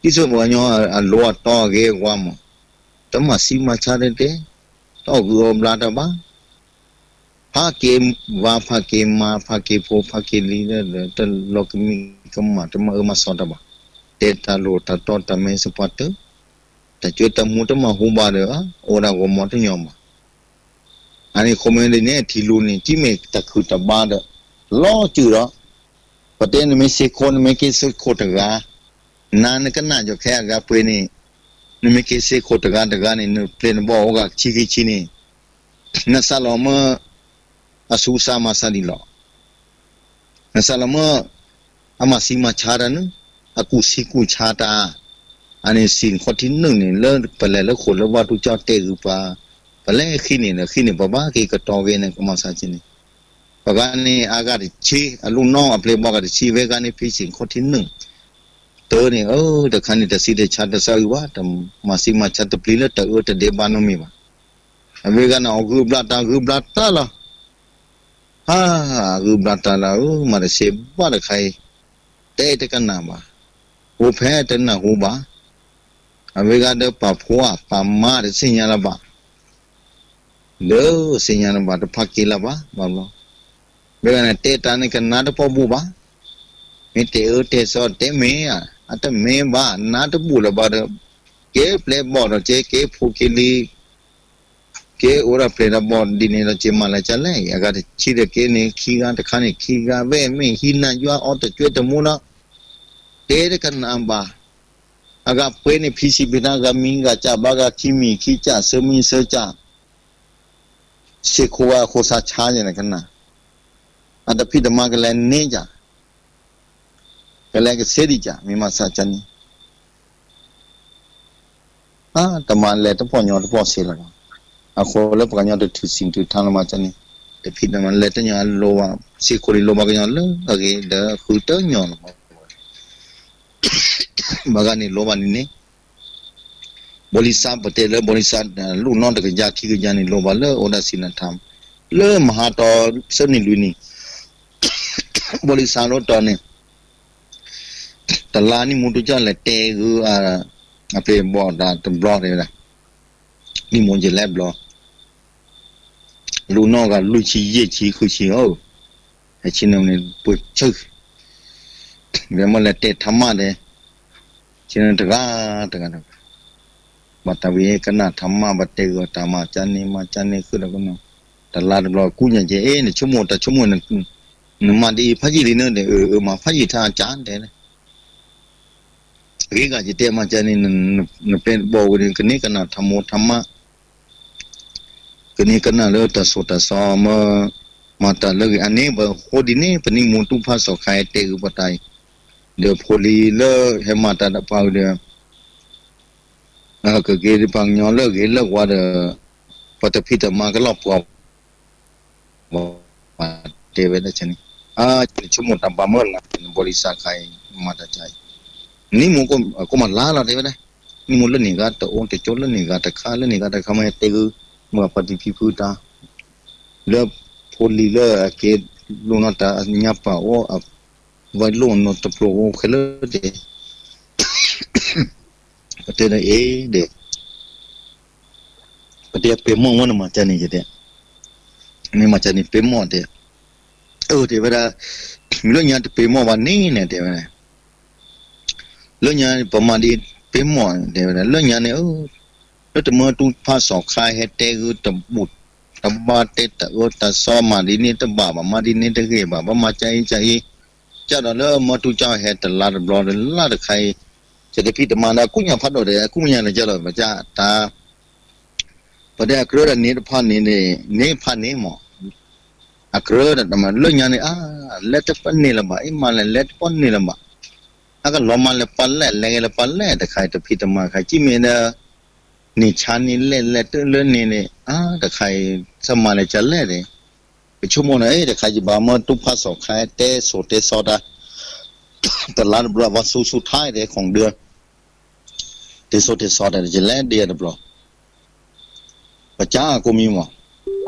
သိးပှၤကညီအလိၤအတီအဂ့ၤအဝါမး, တမၤဆံးမၤဆါတတဲ, တအီၣ်ဂုၢ်အီၣ်ဘျါတၢ်ဘၣ်, ဖးက့ၤဝါ ဖးက့ၤမါ ဖးက့ၤဖိ ဖးက့ၤလံၤ တလီၤကမံကမၣ် တမၤအၢမၤစီတၢ်ဘၣ်, တဲတၢ်လိၣ်တၢ်တီတၢ်မဲစပှၢ်တၢၢ်, တၢ်ကၢတၢ်မူတမၤဟူဘၣ်ဒီး အိၣ်ဒၣ်ဂီၤမီၤတညီဘၣ် အန့ၣ်အဃိမ့ၢ်ဒ်န့ၣ် ထံလူန့ၣ် ကမ့ၢ်တၢ်ခုၣ်တၢ်ဘါဒီး လီၤစုာ်ဒီး, ပတဲနမ့ၢ်စ့ခိၣ် နမ့ၢ်က့ၤစ့ခိၣ်တဂၤ, နၤနကနၣ်ယီၤခဲအဂၤပှ့ၤန့ၣ်, နမ့ၢ်က့ၤစ့ခိၣ်တဂၤတဂၤန့ၣ် နပျဲၢ်နဘီၣ်အိၣ်ဂၤခံခံဆံန့ၣ်, နစးလီၤမၢ အဆူးစါမၤစၢ်ဒံးလီၤ. နစးလီၤမၢ အမၤဆံးမၤဆါတၢ်န့ၣ်, အကူၣ်ဆံးကူၣ်ဆါတၢ်, အန့ၣ်စံၣ်ခီၣ်ထံးနုာ်န့ၣ် လၢပလဲၤလၢဃိာ်လၢဝါတူကၠီၣ်တဲာ်ဂုာ်ပှၤ, ပလဲၤဃံန့ၣ်ဒီးဃံန့ၣ် ပဘၣ်က့ၤကတီၤက့ၤန့ၣ် ကမၤစၢ်က့ၤန့ၣ်, ပဂၤန့ၣ် အဂၤတဆံ အလူၢ်နီၢ်အပျဲၢ်ဘီၣ်ဂၤတဆံ ဝဲဂၤန့ၣ်ဖံးစံၣ်ခီၣ်ထံးနုာ်, တၢ်န့ၣ် အၢ တခါန့ၣ် တၢ်ဆံးတၢ်ဆါတစးအုးဘၣ်, တမၤဆံးမၤဆါတပျံၤလၢတၢ်အၢတဒဲးဘးနီတမံၤဘၣ်. အဝဲဂၤန့ၣ် အီၣ်ဂုၢ်ဘျါတၢ်ဂုၢ်ဘျါတၢ်လီၤ. ဟါ, ဂုၢ်ဘျါတၢ်လီၤဧၢ, မၤတစ့ဘၣ်တခါအံၤ, တဲတကနၣ်ဘၣ်, အိၣ်ဖဲတနၢ်ဟူဘၣ်. အဝဲဂၤဒီးပာ်ဖှိၣ်ဧါ ပာ်မၤတသ့ၣ်ညါလၢၤဘၣ်, ဒီးသ့ၣ်ညါလၢၤဘၣ်တဖၣ်က့လၢၤဘၣ်, ဘၣ်ဘျီ, ဝဲဂၤန့ၣ် တဲတၢ်န့ၣ်ကနၣ်တပီၢ်ဘူးဘၣ်, မ့ၢ်တဲအၢတဲသီတဲမ့ၢ်ဧါ, အတမ့ၢ်ဘၣ် နါတဘူၣ်လၢၤဘၣ်ဒီး, က့ၤပျဲၢ်ဘီၣ်ဒီးက့ၤ က့ၤဖိက့ၤလံၤ က့ၤအိၣ်ဒီးပျဲၢ်ဒီးဘီၣ်ဒ်န့ၣ်ဒီး က့ၤမၤလၢကလဲၣ်, အဂၤတဆံဒီးက့ၤန့ၣ်ခံဂၤ တခါန့ၣ်ခံဂၤ ဝဲမ့ၢ်ဟံးနၤယွၤအီၤတကွဲတမူဒီး, တဲတကနၣ်ဘၣ်, အဂၤပှဲၤန့ၣ် ဖံးစံးဖံးထါ ဂၤမံဂၤကၢ်ဘၣ် ဂၤခံမံၤခံကၢ် ဆၢမံၤဆၢကၢ်, စ့ခိၣ်ဝဲအဃိသးဆါယဲၢ်န့ၣ်ကနၣ်, အတဖံးတမၤကလဲၤန့ၢ်ကၢ်, ကလဲၤကဆ့ဒံးကၢ် မ့ၢ်မၤစၢ်ကန့ၣ် တမၤလဲၤတပီၢ်ညီတပီၢ်စ့လၢၤဘၣ်, အဃိလၢပှၤကညီတထုးစံၣ်ထုးထါလၢၤမၤကန့ၣ်, တဖံးတမၤလဲၤတညီလိၤဘၣ်, စ့ခိၣ်န့ၣ်လိၤဘၣ်ကညီလၢအဂ့ၤ ဒီးဃုတညီလီၤဘၣ်, ဘၣ်ဂၤန့ၣ်လိၤဘၣ်န့ၣ်န့ၣ် ဘီလံစါ ပတဲလၢဘီလံစါ လူၢ်နီၢ်တကယၤခံကယၤန့ၣ် လိၤဘၣ်လၢအိၣ်ဒၣ်စံးနထါ လၢမဟါတီဆၢနံၣ်လွံၢ်နံၣ် ဘီလံစါလိတီၤန့ၣ် တလါနံၣ်မူတူကၠီၣ်လဲၤတဲဂုၢ် အပျဲၢ်ဘီၣ်တၢ်တဘျီတဲဝဲဒၣ် နံၣ်မူယလဲၤဘျီ လူၢ်နီၢ်ဂၤလွံၢ်ဆံယဲၢ်ဆံဃုဆံဧၢ, ဟဲဆံနုၤန့ၣ်ပှ့ၤဆၢ, ဒီးမ့ၢ်လဲၤတဲထါမၣ်ဒီး ဆံနုၤတဂၤတဂၤတဂၤ, ဘၣ်တၢ်ဝံၤကနၣ်ထါမၣ် ဘၣ်တဲဂုၢ်တၢ်မၤကန့ၣ် မၤကန့ၣ်ဃုာ်ဒီးကနီၤ, တလါတဘျီကူၣ်ညါက့ၤ အ့ နဆိကမိၣ်တၢ်ဆိကမိၣ် နမၤဒ်အံၤဖးယံာ်လံန့ၣ်ဒီး အမၤဖးယံာ်ထါအကၢ်တဲ ဂ့ၤဂၤယတဲမၤကန့ၣ် နပျဲၢ်တဘီၣ်ဝဲန့ၣ် ကန့ၢ်ကနၣ်ထါမိၢ်ထါမၣ်, ကန့ၢ်ကနၣ်လၢတၢ်ဆိၣ်တၢ်ဆီ မၤတၢ်လၢဂ့ၤ အန့ၣ် ပဃိဒ်န့ၣ် ပနံၣ်မူတူၢ်ဖးစီၤခါဟဲတဲဂုၢ်ပတၢ်အံၤ, ဒီးဖိလံၤလၢဟဲမၤတၢ်တဖၣ်ဒီး ကက့ၤပှၤကညီလၢဂ့ၤလၢဝါဒီး ပှၤတဖံးတမၤကလီၢ်ပှီၢ် တဲဝဲဒၣ်န့ၣ်, အဆိကမိၣ်တၢ်ဘၣ်မုၢ်လၢ် နဘီလံစးခါအံၤ မၤတၢ်ကါအံၤ, နံၣ်မူကိးမးလါလီၤတဲဝဲဒၣ်, နံၣ်မူလၢန့ၣ်ဂၤတအိၣ် တကၠိလၢန့ၣ်ဂၤတခါ လၢန့ၣ်ဂၤတခါ မ့ၢ်တဲဂုၢ် မ့ၢ်ပှၤတံၤဖံဖုတၢ် လၢဖိလံၤလၢအက့ၤလိၣ်နီၢ်တၢ်ညါပာ်အိၣ် ဝဲလိၣ်နီၢ်တပျိၤအိၣ်ခဲလၢာ်တဲ ပတဲဒီးအ့ၣ်ဒီး ပတဲပ့ၤမိၣ်ဝဲနမၤကန့ၣ်ယတဲ, နမၤကန့ၣ်ပ့ၤမိၣ်တဲ, အၢ တဲဝဲဒၣ်, လၢညါတပ့ၤမိၣ်ဘၣ်န့ၣ်န့ၣ်တဲဝဲဒၣ်, လၢညါပမၤဒ်ပ့ၤမိၣ်တဲဝဲဒၣ် လၢညါန့ၣ် လၢတမၢတူၢ်ဖးစီၤခါဟဲတဲဂုၢ်တဘူၣ်တဘါ တဲတၢ်အၢတၢ်သီ မၤဒ်န့ၣ်တဘၣ်ဘၣ် မၤဒ်န့ၣ်တဂ့ၤဘၣ် ဘၣ်မၤကါအံၤကါအံၤ, ကၢ်ဒီးလၢမၢတူၢ်ကၠီၣ်ဟဲတလါတဘျီဒီးလါတခါအံၤ, ကတဖံးတမၤဒီးကူၣ်ညါဖးဒိၣ်ဒီး ကူၣ်ညါန့ၣ်ကၢ်လီၤ ပကၢ်တၢ် ပတဲအကြၢးဒီးန့ၣ်တဖၣ်န့ၣ်န့ၣ် န့ၣ်ဖးန့ၣ်မး, အကြၢးဒီးတမၤလၢညါန့ၣ် အါ လဲၤတပၢၢ်န့ၢ်လၢၤဘၣ်, အ့ၣ်မၤလဲၤလဲၤတပၢၢ်န့ၢ်လၢၤဘၣ်, အကလီၤမၤလဲၤပာ်လဲၣ် လဲၤဂ့ၤလၢပာ်လဲၣ်တခါအံၤ တဖံးတမၤခါ ကံၣ်မ့ၢ်ဒီး န့ၢ်ဆါန့ၢ်လဲၣ် လဲၤတလၢန့ၣ်န့ၣ် အါ တခါအံၤ ဆမၤလဲၤကလဲၣ်န့ၣ်, ပဆိကမိၣ်န့ၣ် တခါယဘၣ်မၢတူၢ်ဖးစီၣ်ခါ တဲစိၤတဲစီတၢ် တလါတဘျီ ပှၤဆူဆူထါဒဲး ခိၣ်ဒၢ တဲစိၤတဲစီတၢ် ယလဲၤဒ်အံၤတဘျီ ပကါအကိးမံမီၢ်,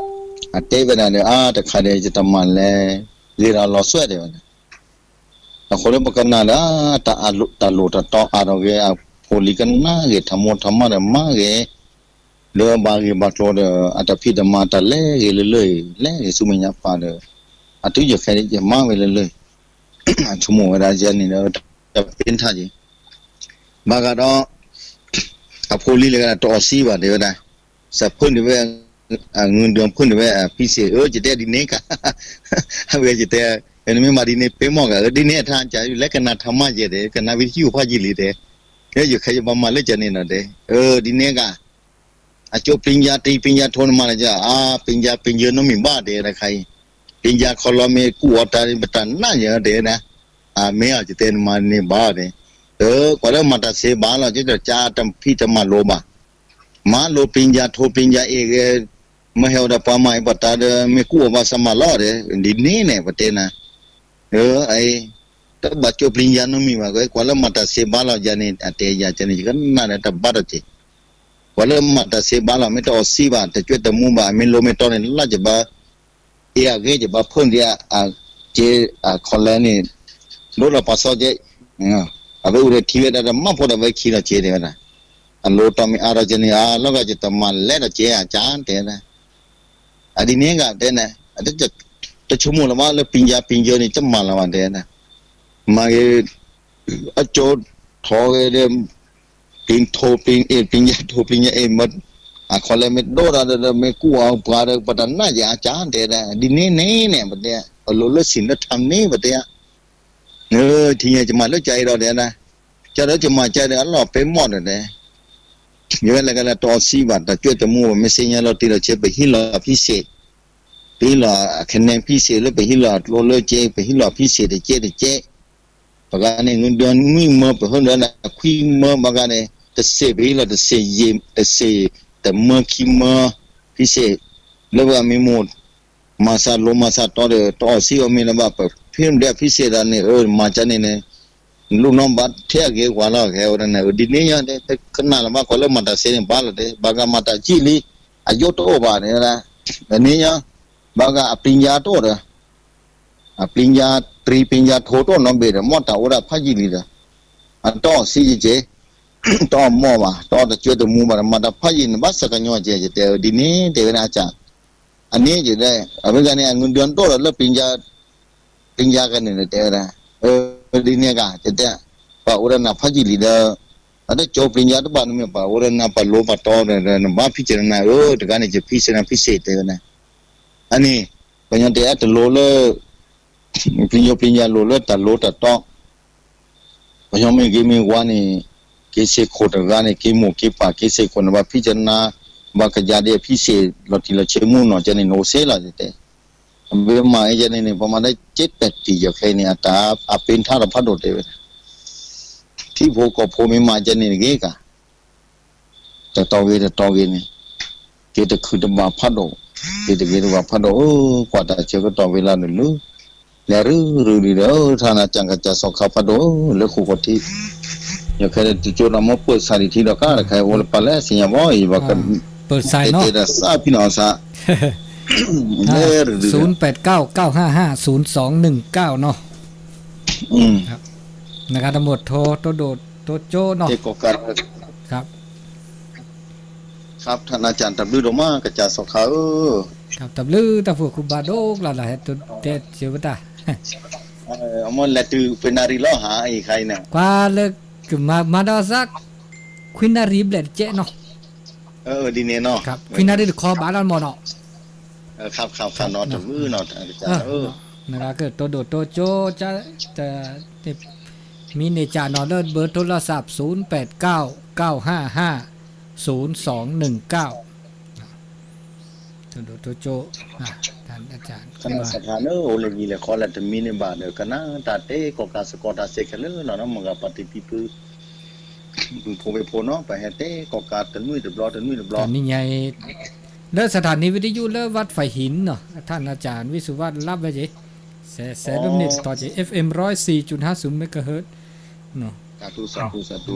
အတဲဝဲဒၣ်ဒီး အါ တခါဒီး ယတမၤလဲၤ ဂ့ၤဒီးလီၤစွဲတဲဝဲဒၣ်, အဃိဒီးပကနၣ်ဒီး တၢ်လိၣ်တၢ်တီအါထီၣ်ဂ့ၤ အဖိလံၤကနၣ်ဂ့ၤ ထးမိၢ်ထးမါဒီးမၤဂ့ၤ, ဒီးဘၣ်ဂ့ၤဘၣ်ကျိၤဒီး အတၢ်ဖံးတမၤတၢ်လဲၤဂ့ၤလၢလၢအံၤ လဲၤဂ့ၤဆူမဲာ်ညါပၢ်ဒီး အတုၤယခဲအံၤ ယမၤဝဲလၢလၢအံၤ အဆိကမိၣ်ဝဲဒၣ်ယဲန့ၣ်ဒီး တၢ်ပ့ထါက့ၤ ဘၣ်ဃးဒီး အဖိလံၤလၢတအီၣ်စံဘၣ်တဲဝဲဒၣ်, စးဖုၣ်န့ၢ်ဝဲ အငုဒၢဖုၣ်န့ၢ်ဝဲအဖံစ့ၣ် အၢ ယတဲဒ်န့ၣ်ကါ, အဝဲယတဲ နမ့ၢ်မၤဒ်န့ၣ် ပ့မီၢ်ကါ အၢ ဒ်န့ၣ်အထါကါ လဲၤကနၣ်ထါမါယဲတဲ ကနၣ်ဝံသယုၢ်ဖးယံာ်လံတဲ, ယခဲယဘၣ်မၤလၢကန့ၣ်နီၤတဲ, အၢ ဒ်န့ၣ်ကါ အကၠိပျံၤယါတံၤပျံၤယါထိနမၤလၢကါ အါ ပျံၤယါပျံၤယၢနီတမံၤဘၣ်တဲတခါအံၤ, ပျံၤယါခီလီၤမ့ၢ်ကူၣ်အီၤတၢ်ပတၢ်နါယဲတဲဒၣ်, အမ့ၢ်အီၤယတဲနမၤန့ၢ်ဘၣ်တဲ, အၢ ကွၢ်လၢမၤတၢ်စ့ဘၣ်လီၤ ကတၢၢ်ကါတၢ်ဖံးတမၤလိၤဘၣ်, မၤလိပျံၤယါထိပျံၤယါအ့ၣ်ဂ့ၤ, မ့ၢ်ဟဲဝဲဒီးပှၤမၤအံၤပှၤတၢ်ဒီး မ့ၢ်ကူၣ်အီၤဘၣ်စမၤလီၤတဲ, ဒ်န့ၣ်န့ၣ် ပတဲနၤ, အၢ အံၤ တဘၣ်ကၠိပျံၤယါနီတမံၤဘၣ် ကွၢ်လၢမၤတၢ်စ့ဘၣ်လီၤယၤန့ၣ် အတဲယၤကန့ၣ် ယကနၣ်ဒီးတၢ်ဘၣ်တၢ်စ့, ကွၢ်လၢမၤတၢ်စ့ဘၣ်လီၤ မ့ၢ်တအီၣ်စံဘၣ် တကွဲတမူဘၣ် မ့ၢ်လိမ့ၢ်တီန့ၣ် လၢကဘၣ် အ့ၣ်အဂ့ၤ ကဘၣ်ဖၢၣ်ဒံးအက့အခီလဲန့ၣ်, ဒိလီၤပှၤစီက့, အဝဲအိၣ်ဒီးထံဝဲဒၣ်ဒီးမၤဖိဒီးဝဲခံလီၤက့တဲဝဲဒၣ်, အလိၤတီမ့ၢ်အါထီၣ်ကန့ၣ် အလီၤဂာ်ယတမၤလဲၤဒီးက့အကါတဲဝဲဒၣ် အဒ်န့ၣ်ဂ့ၤတဲန့ၣ်, တဆိကမိၣ်လၢၤဘၣ်လၢပျံၤယါပျံၤယၢန့ၣ် တမၤလၢၤဘၣ်တဲန့ၣ်, မၤဂ့ၤ အကၠိထီၣ်ဂ့ၤဒီး ပျံၤထိပျံၤအ့ၣ် ပျံၤယါထိပျံၤယါအ့ၣ်မ့ၢ် အခီလဲမ့ၢ်ဒိၣ်ဒီးဒီးမ့ၢ်ကူၣ်အီၤပှၤဒီး ပတၢ်နါယၤအကါတဲဒၣ် ဒ်န့ၣ်န့ၣ်န့ၣ် ပတဲ ပလိၤလၢဆံးလၢထါန့ၣ် ပတဲ ထံညါယမၤလၢကါအံၤဒီးတဲဒၣ်, ကဒီးယမၤကါဒီးအလီၢ်ပ့မီၢ်ဒီးတဲ, ယဝဲလဲၤကလဲၤတအီၣ်စံဘၣ် တၢ်ကွဲတမူဘၣ် မ့ၢ်စ့ညါလီၤတံၢ်လီၤဆဲး ပဟံးလီၤဖံစ့ၣ်, ပဟံးလီၤအခဲနဲဖံစ့ၣ်လၢပဟံးလီၤအကျိလၢကဲ ပဟံးလီၤဖံစ့ၣ်တကဲတကဲ, ပှၤဂၤန့ၣ် ငုဒၢနွံမၢ ပဟၢဒီးခွံမၢ ဘၣ်ဂၤန့ၣ် တစ့ၣ် ပဟံးလီၤတစ့ၣ်ယံာ် တစ့ၣ်တမၢခံမၢ ဖံစ့ၣ် လၢပှၤမ့ၢ်မိၢ် မၤစၢ်လိၤမၤစၢ်တီဒီး တအီၣ်စံအီၤမ့ၢ်လၢၤဘၣ် ပဖံးမ့ၢ်ဒဲးဖံစ့ၣ်ဒီးန့ၣ် အၢ မၤကန့ၣ်န့ၣ် လူၤနီၢ်ဘၣ်ထဲအဂ့ၤကွၢ်လီၤ ကဟဲဝဲဒၣ်န့ၣ် အၢ ဒ်န့ၣ်ညါ ကနၣ်လၢၤဘၣ် ကွၢ်လၢမၤတၢ်စ့န့ၣ် ဘၣ်လီၤတဲ ဘၣ်ဂၤမၤတၢ်ကံၣ်လံ အယိတအိၣ်ဘၣ်န့ၣ်ဝဲဒၣ် ဒ်န့ၣ်ညါ ဘၣ်ဂၤအပျံၤယါတအိၣ်ဒီး အပျံၤယါတြံၤပျံၤယါထိတအိၣ်နီတဘ့ၣ်ဒီး မ့ၢ်တၢ်အိၣ်ဒၣ်ဖးယံာ်လံဒီး အတအီၣ်စံကက့ၤ တအီၣ်မီၢ်ဘၣ် တအီၣ်တကွဲတမူဘၣ်ဒီး မၤတၢ်ဖးယံာ်န့ၣ် ဘၣ်ဆၢကညီကဲ ယတဲအၢ ဒ်န့ၣ်တဲဝဲဒၣ်အကၢ် အန့ၣ်ယတဲ အဝဲဂၤန့ၣ် အငုဒၢနဒိၣ်ဒီးလၢ ပျံၤယါကန့ၣ်ဒီးတဲဝဲဒၣ် အၢ ဒ်န့ၣ်ဂ့ၤ ယတဲ ပှၤအိၣ်ဒီးနၤဖးယံာ်လံဒီး အတကၠိပျံၤယါတဘၣ်န့ၣ်မ့ၢ် ပှၤအိၣ်ဒီးနၤပှၤလိပှၤတီဒီး နဘၣ်ဖံးစ့ၣ်နၤ အၢ တဂၤန့ၣ် ယဖံးစ့ၣ်နၤဖံးစ့ၣ်တဲဝဲဒၣ် အန့ၣ် ပှၤညီတဲအတလိၤလၢ ပျံၤယိပျံၤယါလိၤလၢတၢ်လိၤတၢ်တီ ပှၤညီမ့ၢ်ဂ့ၤမ့ၢ်ဝါန့ၣ် က့ၤစ့ၢ်ခိၣ်တဂၤန့ၣ် က့ၤမိၢ်က့ၤပၢ်က့ၤစ့ၢ်ခိၣ်န့ၣ် ဘၣ်ဖံးကနါ ဘၣ်ကယၤဒ်အဖံးစ့ၣ် လီၤတံၢ်လီၤဆဲးမူနီၢ်ကဲန့ၣ် နအိၣ်စ့လီၤတဲ အဘ့မၤအံၤကဲန့ၣ်န့ၣ် ပမၤလၢကဲတၢ်တံၢ်ယီၤခဲအံၤန့ၣ် အတၢ်အပ့ထါဒီးဖးဒိၣ်တဲဝဲ ထံဖိကီၢ်ဖိမ့ၢ်မၤကဲန့ၣ်တဂ့ၤကါ တတီဂ့ၤတတီဂ့ၤန့ၣ် က့ၤတခုးတဘၣ်ဖးဒိၣ် က့ၤတဂ့ၤတဘၣ်ဖးဒိၣ် အၢ ကွၢ်တၢ်ဆၢကတီၢ်ဝံၤလီၤနုာ်လၢ လဲၤရုၢ်ရုၢ်ဒံးဒီး ထါနၤကၢ်ကစၢ်စီၤခါဖးဒိၣ် လၢဃိာ်ခီၣ်ထံး ယခဲဒီးတကၠိဒီးမ့ၢ်ပၢၢ်ဆၣ်ဒံးထံဒီးကါတခါ အိၣ်လၢပလဲစံညါဘီအံၤ ပကတဲတဲဒီးစးဖံနီၤစး လဲၤရုၢ်ရုၢ်ဒီး ศูนย์แปดเก้า เก้าห้าห้า ศูนย์สองหนึ่งเก้า เนาะ นะครับ ทั้งหมดโทรโตโดดโตโจ้เนาะ ครับ ครับ ท่านอาจารย์ တၢ်ဘျုးဒိၣ်မး ကစၢ်စီၤခါဧၢ ครับ တၢ်ဘျုးတၢ်ဖှိၣ်ကူၣ်ဘၣ်ဒိၣ်ကျါလၢဟဲတဲစၢၤဝဲတၢ် အမ့ၢ်လဲၤတုၤ ခွံနၣ်ရံၣ်လီၤဟါအံၤခါအံၤန့ၣ် ကွၢ်လၢ ကမၤမၤဒီးစး ခွံနၣ်ရံၣ်ဘျဲၣ်တကဲးနီၤ ဒ်န့ၣ်နီၤ ခွံနၣ်ရံၣ်တခီဘၣ်လီၤမ့ၢ်နီၤ ခါခါခါနီၤ တၢ်ဘျုးနီၤ ကစၢ်ဧၢ နကကတိၤဒိၣ်တိၤကၠိ မံၤန့ၢ်ကၢ်နီၤလၢ เบอร์โทรศัพท์ ศูนย์แปดเก้า เก้าห้าห้า ศูนย์สองหนึ่งเก้า တိၤဒိၣ်တိၤကၠိ တၢ် ကနၣ်စးထီန့ၣ် အိၣ်လၢယံၤလဲၤခီလဲၤတမံၤန့ၣ်ဘၣ်ဒီး ကနၣ်တၢ်တဲကီၢ်ကးစကီးတၢ်စဲးခဲလၢာ်နီၤ မုၢ်ဂၤပှၤတံၤဖံဖု ပုၢ်ဖိဝဲၢ်ဖိနီၤ ပဟဲတဲကီၢ်ကးတနွံတဘျီတနွံတဘျီ တနံၤညါအံၤ လၢ สถานีวิทยุ လၢ วัดไผ่หิน နီၤ အထၣ်နၤကၢ် ဝံၣ်စူၤဝၣ် လပ်ဝဲက့ၤ စဲးစဲးဒိၣ်န့ၣ်တတီၤက့ၤ เอฟเอ็ม ร้อยสี่จุดห้าศูนย์ เมกะเฮิรตซ์ สาธุ สาธุ สาธุ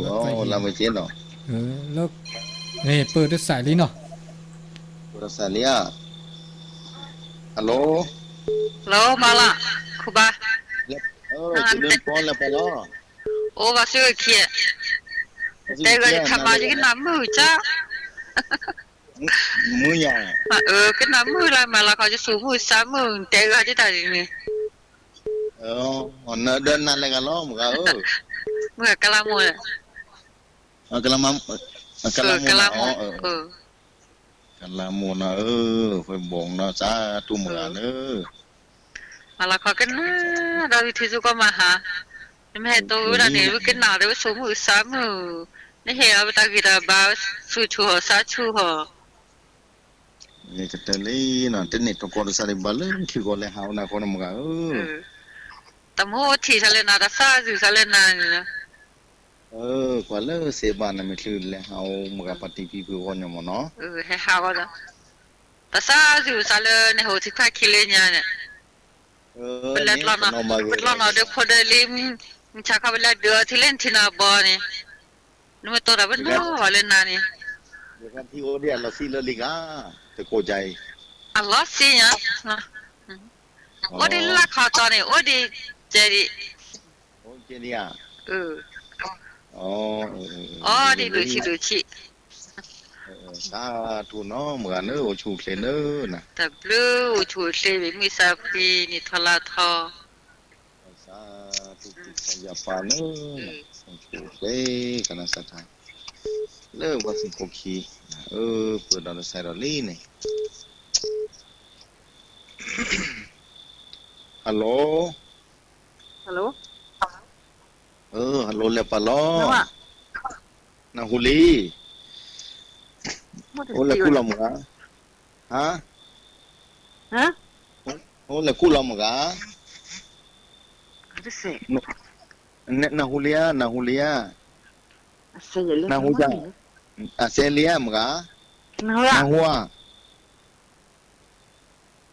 ลပ်ဝဲက့ၤနီၤ လၢ ပၢၤတစဲးလံနီၤ ပၢၤတစဲးလံဧါ ဟယ်လို ဟယ်လို မၤလၤ ခူဘၣ် လၢပီလဲၤပီလီၤ အိၣ်ဘၣ်စုခံ တဲဂီၤယထါမၤယကနၣ်မုာ်ကၠၢ် မုာ်ညါ ကနၣ်မုာ်လၢမၤလၤခီယသူၣ်မုာ်သးမုာ် တဲဂီၤယတၢ်ဒ်န့ၣ် နဒၢနၤလဲၤဂၤလီၤ မုၢ်ဂၤဧၢ မုၢ်ဂၤကလါမိၢ် ကလါမိၢ် ကလါမိၢ် ကလါမိၢ်နီၤဧၢ ဃဲဘီနီၤ စးထူၣ်မုၢ်ဂၤလၢ မၤလၤခီကနၣ် ဒီးဝံထံဆူကီၢ်မၤဟါ နမ့ၢ်ဟဲတိဝဲဒၣ်န့ၣ် ဝံကနၣ်ဒီးဝဲသူၣ်မုာ်သးမုာ် နဟ့ၣ်အီၤဝဲတၢ်ဂ့ၤတၢ်ဘါ သူၣ်ဆူၣ်ဟီၣ်သးဆူၣ်ဟီၣ် ကတၢၢ်လံနီၤ တန့ၢ်ထီၣ်ကီၢ်တစဲးဒံးဘၣ်လၢထံကီၢ်လဲၤဟးဝဲနၤဃီနီၤ မုၢ်ဂၤဧၢ တၢ်မူထံၣ်ဆါလဲၣ်နၤ တၢ်သးစူၤဆါလဲၣ်နၤန့ၣ်လီၤ ကွၢ်လၢစ့ဘၣ်နမ့ၢ်ချုးလဲၤဟးအိၣ်မုၢ်ဂၤပှၤတံၤဖံဖုအဂီၢ်ညီမ့ၢ်နီၤ ဟဲဟးဂီၤဒီး တၢ်သးစူၤဆါလၢနဟိၣ်ထံခါခံလၢညါန့ၣ် ပလဲၤတလီၢ်နီၤ ပတလီၢ်နီၤဒီးဖိဒၢလံ မုၢ်ဆါခီပလဲၤဒုးအီၤထံလၢနထံနီၤဘီန့ၣ် နမ့ၢ်တိၢ်တၢ်ပနီၣ်ဘၣ်လၢနၤန့ၣ် ယထံအိၣ်ဒံးအလီၤဆံးလၢလံဂၤ တကိးကါအံၤ အလီၤဆံးညါ အိၣ်ဒံးလၢခီတီန့ၣ် အိၣ်ဒံးကဲဒံး အိၣ်ဒံးဒံးဧါ အိၣ်ဒံးဒိၣ်ဆံးဒိၣ်ဆံး စးထူၣ်နီၤ မုၢ်ဂၤလၢအိၣ်ဆူၣ်အိၣ်ချ့လၢနၤ တၢ်ဘျုးအိၣ်ဆူၣ်အိၣ်ချ့ မုၢ်ဆါဖှံန့ၣ်ထီလါထီ စးထူၣ်တံၤသကိးယၤပၢ်လၢ အိၣ်ဆူၣ်အိၣ်ချ့ ကနၣ်စးထီ လၢဝဲစံၣ်ခိၣ်ခံ အၢ ပၢၤဒီးတစဲးဒီးလံန့ၣ် ဟယ်လို ဟယ်လို လဲၤပာ်လီၤ နၢ်ဟူလံ အိၣ်လဲၤကူၣ်လီၤမုၢ်ဂၤ ဟါ အိၣ်လဲၤကူၣ်လီၤမုၢ်ဂၤ နၢ်ဟူလံဧါ နၢ်ဟူလံဧါ နၢ်ဟူဧါ အစဲလံဧါမုၢ်ဂၤ နၢ်ဟူဧါ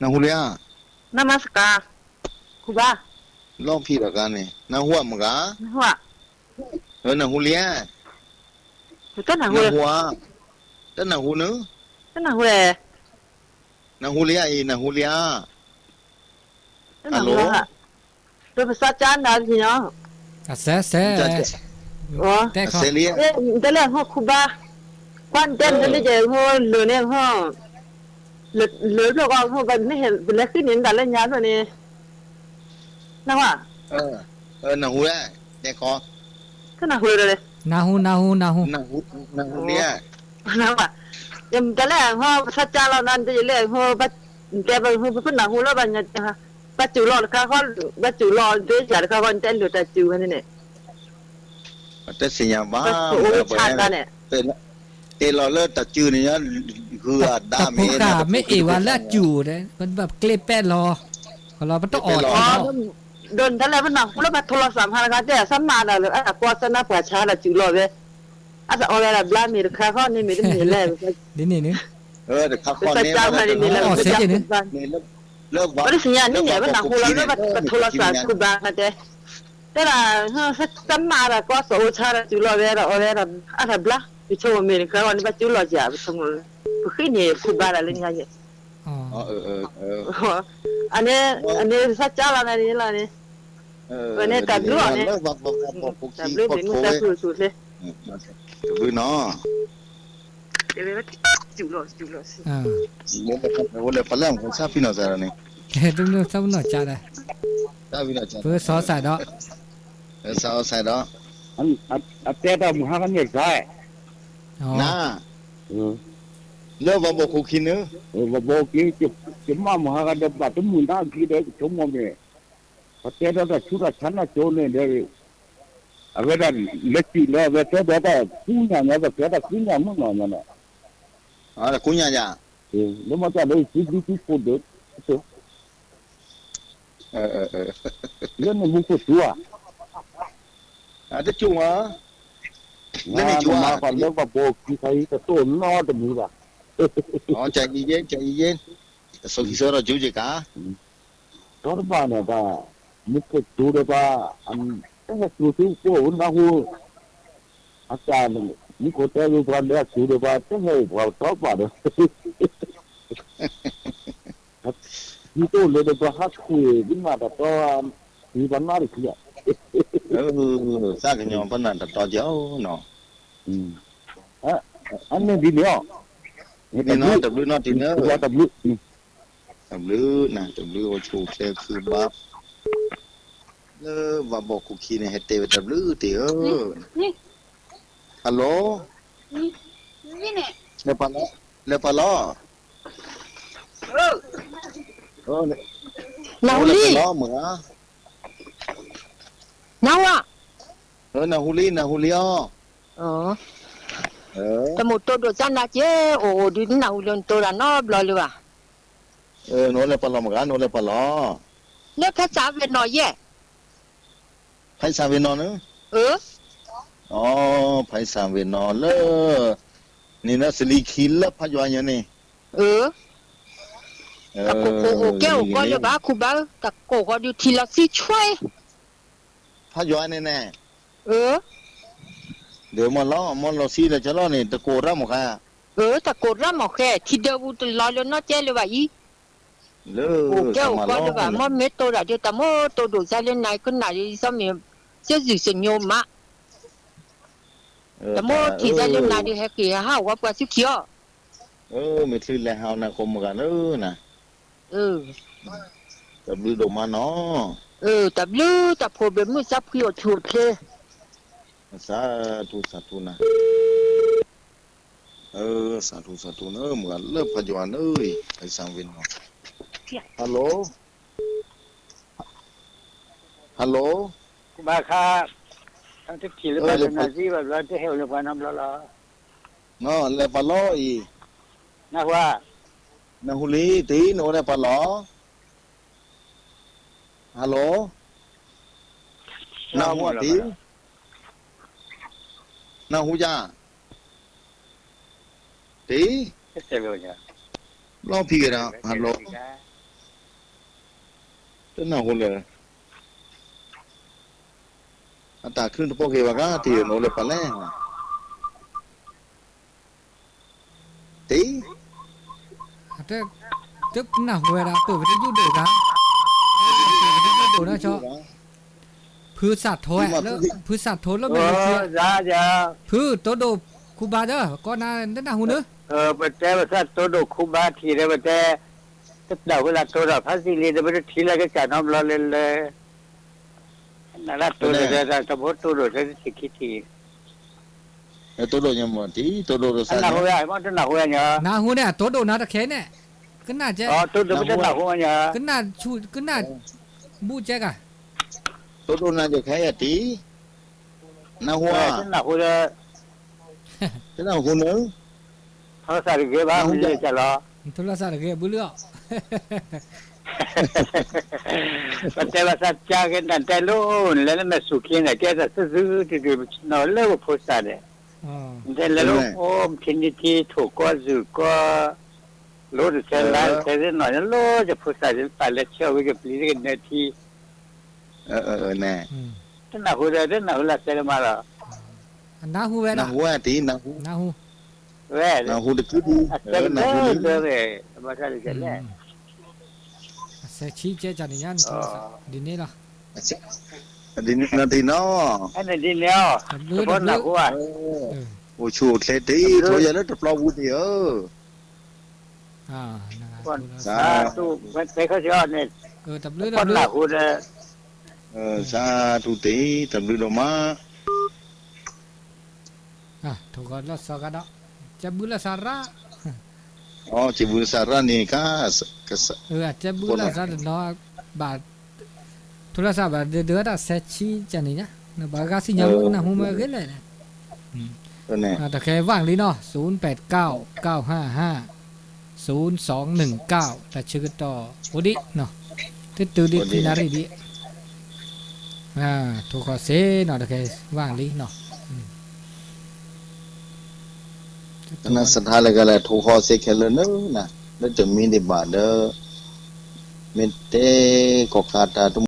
နၢ်ဟူလံဧါ နမၤစကၤ ခူဘၣ် လီၢ်ဖံးဒီးဂၤန့ၣ် နၢ်ဟူဧါမုၢ်ဂၤ နၢ်ဟူလံဧါ နၢ်ဟူဧါ တနၢ်ဟူနု တနၢ်ဟူ နၢ်ဟူလံဧါအံၤ နၢ်ဟူလံဧါ ဟယ်လို ပပစးကါနၤတထံၣ်နီၤ အစဲစဲ တဲခီ တဲလၢဟီၣ်ခူဘၣ် ကွၢ်နတဲနတလၢကဲဟီၣ်လၢာ်န့ၣ်ဟီၣ် လၢာ်ဖျိၣ်ကီၢ်ဟီၣ် ပလဲၤဃုန့ၢ်နတၢ်လၢညါဖျိၣ်န့ၣ် နၢ်ဟူဧါ နၢ်ဟူဧါ တဲခီ တနၢ်ဟူလၢၤဒီး နၢ်ဟူ နၢ်ဟူ နၢ်ဟူ နၢ်ဟူလံဧါ နၢ်ဟူ တၢ်လၢဟီၣ်ပစးကါလီၤနၤ တယလဲၣ်ဟီၣ် တဲပနၢ်ဟူလၢဘၣ်ညါ ဘၣ်စူၤလီၤတခါဃီ ဘၣ်စူၤလီၤဒ့ယၤတခါဃီ နတဲလၢာ်တၢ်စူၤဝဲန့ၣ်န့ၣ် တသ့ၣ်ညါဘၣ် ပအိၣ်ဆါတၢ်န့ၣ် တ့ၢ်လီၤလၢတၢ်စူၤန့ၣ် ဂုၤအဒါမ့ၢ် တဖိဃာ်မ့ၢ်အ့ၣ်ဝဲလၢအစူၤဒီး ပကျ့ပဲးလီၤ လီၤပတအီၣ်တၢ်လီၤ ဒ်နတၢ်လၢပနၢ်ဟူလၢပှၤထိလီၤစၢ်မၤတခါ တဲအသးမၤဒီးလၢအတၢ်ကွၢ်စၢ်နၢ်ပှၤဆါတၢ်စူၤလီၤဝဲ အသးအီၣ်ဝဲဒၣ်ဘျါမ့ၢ်တခါဃီန့ၣ်မ့ၢ်တမ့ၢ်လဲၣ် ဒ်န့ၣ်န့ၣ် တခါဃီန့ၣ် ပတသ့ၣ်ညါန့ၣ်န့ၣ် ပနၢ်ဟူလီၤလၢပှၤထိလီၤစၢ်စူၤဘၣ်တဲ တဲဒၣ် သးမၤဒီးကွၢ်စီၤအိၣ်ဆါဒီးစူၤလီၤဝဲဒီးအီၣ်ဝဲဒီး အတၢ်ဘျါ ယဆိကမိၣ်မ့ၢ်တခါဃီန့ၣ် ဘၣ်စူၤလီၤစၢ် ပဆိကမိၣ် ပဃ့န့ၣ်ခူဘၣ်ဒၣ်လၢညါယဲၢ် အန့ၣ် အန့ၣ်သးကါလီၤနၤန့ၣ်လီၤန့ၣ် ပန့ၣ်တၢ်ဘျုးအီၤန့ၣ် တၢ်ဘျုးမ့ၢ်မုၢ်သးဖုၣ်ဆူၣ်ချ့ တၢ်ဘျုးနီၤ စူၤလီၤ စူၤလီၤ ပသးပနီၣ်ကါဒီး ပစီစၢ်ဒီး စီစၢ်ဒီး အတဲတၢ်မုၢ်ဟါခီန့ၣ်စါ န လၢပှၤဘီၣ်ခိၣ်ခံန့ၣ် ပှၤဘီၣ်ခိၣ်ခံ ကမၣ်မုၢ်ဟါခီဒီးဘၣ်တမုာ်နါခံဒီးကဆိကမိၣ်မ့ၢ် ပတဲဒီးတၢ်ဆူးတၢ်ဆါနၢ်ကၠိန့ၣ်ဒီး အဝဲဒၣ် လၢစံၣ်လၢအဝဲတဲဒီးတၢ်ကူညၣ်ညါ ပကဲတၢ်ကူညၣ်မုၢ်နီၢ်ညါနီၤ ကူညၣ်ယၤ လၢမ့ၢ်တၢ်လၢသုဘျုးသုဖှိၣ်ဒီး လၢနမူခိၣ်စူၤဧါ, တကၠိၣ်မး, နမၤပှၤလၢပှၤဘိခံခါအံၤ တတိၢ်နီတမံၤဘၣ်. ကယဲၢ် ကယဲၢ်, တဆိးကံဆၢထီၣ်ကၠိက့ၤကါ, ဒီတဘၣ်န့ၣ်ဘၣ်, မူခိၣ်စူၤဒီးဘၣ်, တဟဲစူၤဆူဖိနၢ်ဟူ, အတၢ်မူခိၣ်တဲဝဲပှၤလၢအစူၤဒီးဘၣ် တဟဲအိၣ်ပှၤတီပာ်ဒီး ဒ်သိးလၢနပှၤဟးခိၣ်အံၤ ဒ်မးတတီ, ဒ်ပှၤနီတဆံ, သးကညီၤပနၢ်တတီကီနီၤ, အန့ၣ်ဒ်န့ၣ်အီၤ, တဘျုးနီၤ တဘျုးနီၤတံၤနၢ, တဘျုး, တဘျုးနၤ တဘျုးအိၣ်ဆူၣ်အိၣ်ချ့ခုဘၣ်, လၢဘၣ်ဘီၣ်ခိၣ်ခံန့ၣ် ဟဲတဲဝဲတဘျုးတံၤဧၢ, ဟဲလီၤ, လဲၤပာ်လီၤ, လဲၤပာ်လီၤ, နၢ်ဟူလံ, နၢ်ဟူလံမဂၤ, နၢ်ဟူလံ, နၢ်ဟူလံအီၤ, တမိၣ်တိၢ်ဒိၣ်စၢ်နၤက့ၤ, အိၣ်အိၣ်ဒုးနၢ်ဟူလၢနတိၢ်တၢ်နီတဘျီလၢၤဘၣ်. နအိၣ်လဲၤပာ်လီၤမဂၤ, နအိၣ်လဲၤပာ်လီၤ, လၢဖဲစးဝ့ၤနီၣ်ယဲၢ်, ဖဲစးဝ့ၤနီၣ်နၢ, ဖဲစးဝ့ၤနီၣ်လၢ, န့ၣ်လၢစလံခံလၢဖးယွၤညါန့ၣ်, တၢ်ကိၢ်ကိၢ်အိၣ်ကဲအိၣ်ကီလၢၤဘၣ်ခူဘၣ်, တၢ်ကိၢ်ဃီဒုးထံလီၤဆံဆွဲ ဖးယွၤန့ၣ်န့ၣ်, ဒီးမ့ၢ်လီၤ မ့ၢ်လီၤဆံဒီးကလီန့ၣ် တကိးရၣ်မီၢ်ဃဲ, တကိးရၣ်မီၢ်ဃဲ ထံဒၢပူၤတလီၤလၢနီၢ်ကဲလၢၤဘၣ်အံၤ, အိၣ်ကဲအိၣ်ကီလၢၤဘၣ်, မ့ၢ်မ့ၢ်တိၢ်ဒၣ်ဒီး တၢ်မိၢ်တိၢ်ဒိၣ်စၢ်လၢနၤကနၣ်ဒီး သီမ့ၢ်, စၢ်ယုၢ်စညိမး, တၢ်မိၢ်ထံၣ်စၢ်လၢနၤဒီး ဟဲက့ၤဟးဟးဝီပှၤဆူခံအီၤ, မ့ၢ်ချုးလဲၤဟးနၤကိးမုၢ်ဂၤလၢနၤ တၢ်ဘျုးဒိၣ်မးနီၤ, တၢ်ဘျုးတၢ်ဖှိၣ်ဘၣ်မုၢ်စၢ်ဖှံအိၣ်ဆူၣ်အိၣ်ချ့, စးထူၣ်စးထူၣ်နၤ, စးထူၣ်စးထူၣ်နၤ မုၢ်ဂၤလၢဖးယွၤနၢအံၤ ဖဲစးဝ့ၤနီၣ်, hello, hello, ဘၣ်ခါ, တထံၣ်လၢပှၤလၢနၤစံဘၣ်ဘျီ တဟဲအိၣ်လၢပှၤနီတဘျီလီၤ, နလဲၤပာ်လီၤအံၤ, နၢ်ဟူဧါ, နၢ်ဟူလံတံၢ် နအိၣ်လဲၤပာ်လီၤ hello, နၢ်ဟူဧါတံၢ်, နၢ်ဟူဧါ, တံၢ်, ဘျီဖံးက့ၤဒီး hello, တနၢ်ဟူလၢၤ အတၢ်ချုးတပိာ်က့ၤဘၣ်ကါ တံၢ်နအိၣ်လၢပာ်လဲၣ်, တံၢ်, တနၢ်ဟူဝဲဒၣ် ပၢၢ်ပတယုၢ်ဒိၣ်ကါ, ပၢၢ်ပတယုၢ်ဒိၣ်ဒၣ်ဆီ, ဖုစးထိလၢ, ဖုစးထိလၢမဲာ်ချံ, ဖုတိၢ်ဒိၣ်ခူဘါဒီး ကီနၤ တနၢ်ဟူနၢ, ပတဲပသးတိၢ်ဒိၣ်ခူဘါထံၣ်ဒီး ပတဲ, တနၢ်ဟူလၢတိၢ်ဒီးဖးသံလံ ဒီးပတထံၣ်လၢကစၢ်နီတဘျီလၢလၢ နလၢတိၢ်ဒီး တၢ်တဘိတိၢ်ဒိၣ်တသ့ၣ်ခံထံၣ်, တိၢ်ဒိၣ်ညါမ့ၢ်တံၢ် တိၢ်ဒိၣ်တသး, နၢ်ဟူဝဲ မ့ၢ်တနၢ်ဟူဝဲညီ, နၢ်ဟူန့ၣ် တိၢ်ဒိၣ်နၤတခဲန့ၣ်, ကနၣ်ကဲ, တိၢ်ဒိၣ်ပတနၢ်ဟူဝဲညီ, ကနၣ်ဆူၣ် ကနၣ်ဘူၣ်ကဲဂၤ, တိၢ်ဒိၣ်နၤတခဲယတံၢ်, နၢ်ဟူဧါ, တနၢ်ဟူဒီး တနၢ်ဟူနၢ, ထီၣ်စးတဂ့ၤဘၣ် မ့ၢ်ကလီၤ, ထီၣ်စးတဂ့ၤဘုလၢအီၤ ပတဲဘၣ်သးကါက့ၤနတဲလိၤ နလဲၤလၢမဲာ်ဆူၣ်ခံန့ၣ် ကဲတၢ်စုၣ်စုၣ်တုၤတုၤ ပဆ့ၣ်နီၤလၢပဖိသၣ်န့ၣ်, နတဲလဲၤလိၤအိၣ်ထံနံၤထံထိၣ်ကီၢ်စူၢ်ကီၢ်, လိၤတဆဲးလါတဆဲးသ့ၣ်နီၤ ယလိၤယဖိသၣ် ယပာ်လဲၤဆၢဝံၤကပျံၤကနၢထံ တနၢ်ဟူဒီး တနၢ်ဟူလၢစဲးလၢမးလီၤ, နၢ်ဟူဝဲဒၣ်, နၢ်ဟူဝဲတံၢ် နၢ်ဟူ, ဝဲ, နၢ်ဟူတကုဒု, နၢ်ဟူလၢ, ဘၣ်ဆၣ်လၢကလဲၣ် အစဲးဆံကဲကန့ၣ်ညါ ဒ်န့ၣ်လီၤ, ဒ်န့ၣ်နီၤတံၢ်နီၤ, ဒ်န့ၣ်အီၤ, တဘျီနၢ်ဟူဧါ, အိၣ်ဆူၣ်အိၣ်ချ့တံၢ် ထိးယၤလၢတပျီပူၤတံၢ်ဧၢ, စးထူၣ်, ဝဲတဲခီၣ်ဆၢအီၤန့ၣ်, တဘျီနၢ်ဟူဒီး, စးထူၣ်တံၢ် တဘျုးဒိၣ်မး ထိၣ်ဂီၤလီၤစီၤကဒီး, ကဲဘုလၢစးရၣ်, ကဲဘုလၢစးရၣ်န့ၣ်, ကဲဘုလၢစးတနီၤ, ဘၣ်, ထိၣ်လၢစးဘၣ်ဒုးဒုးဝဲဒၣ်စဲးဆံကန့ၣ်ညါ, နဘၣ်ဂၤစံၣ်ညါမ့ၢ်နၢ်ဟူမ့ၢ်ဂ့ၤလဲၣ်န့ၣ်, တခဲဝၣ်လံနီၤ ศูนย์แปดเก้า เก้าห้าห้า ศูนย์สองหนึ่งเก้า တၢ်ဆၢကတီၢ်အိၣ်ဒံးနီၤ, တတုၤဒံးခံနၣ်ရံၣ်ဒံး, ထိၣ်ဃီစ့နီၤ တကဲဝၣ်လံနီၤ, နစထါလၢကလဲၤထိၣ်ဃီစ့ခဲလၢာ်လၢနၤ လၢတမံၤဒံးဘၣ်ဒီး မ့ၢ်တဲကီၢ်ကးတၢ်တ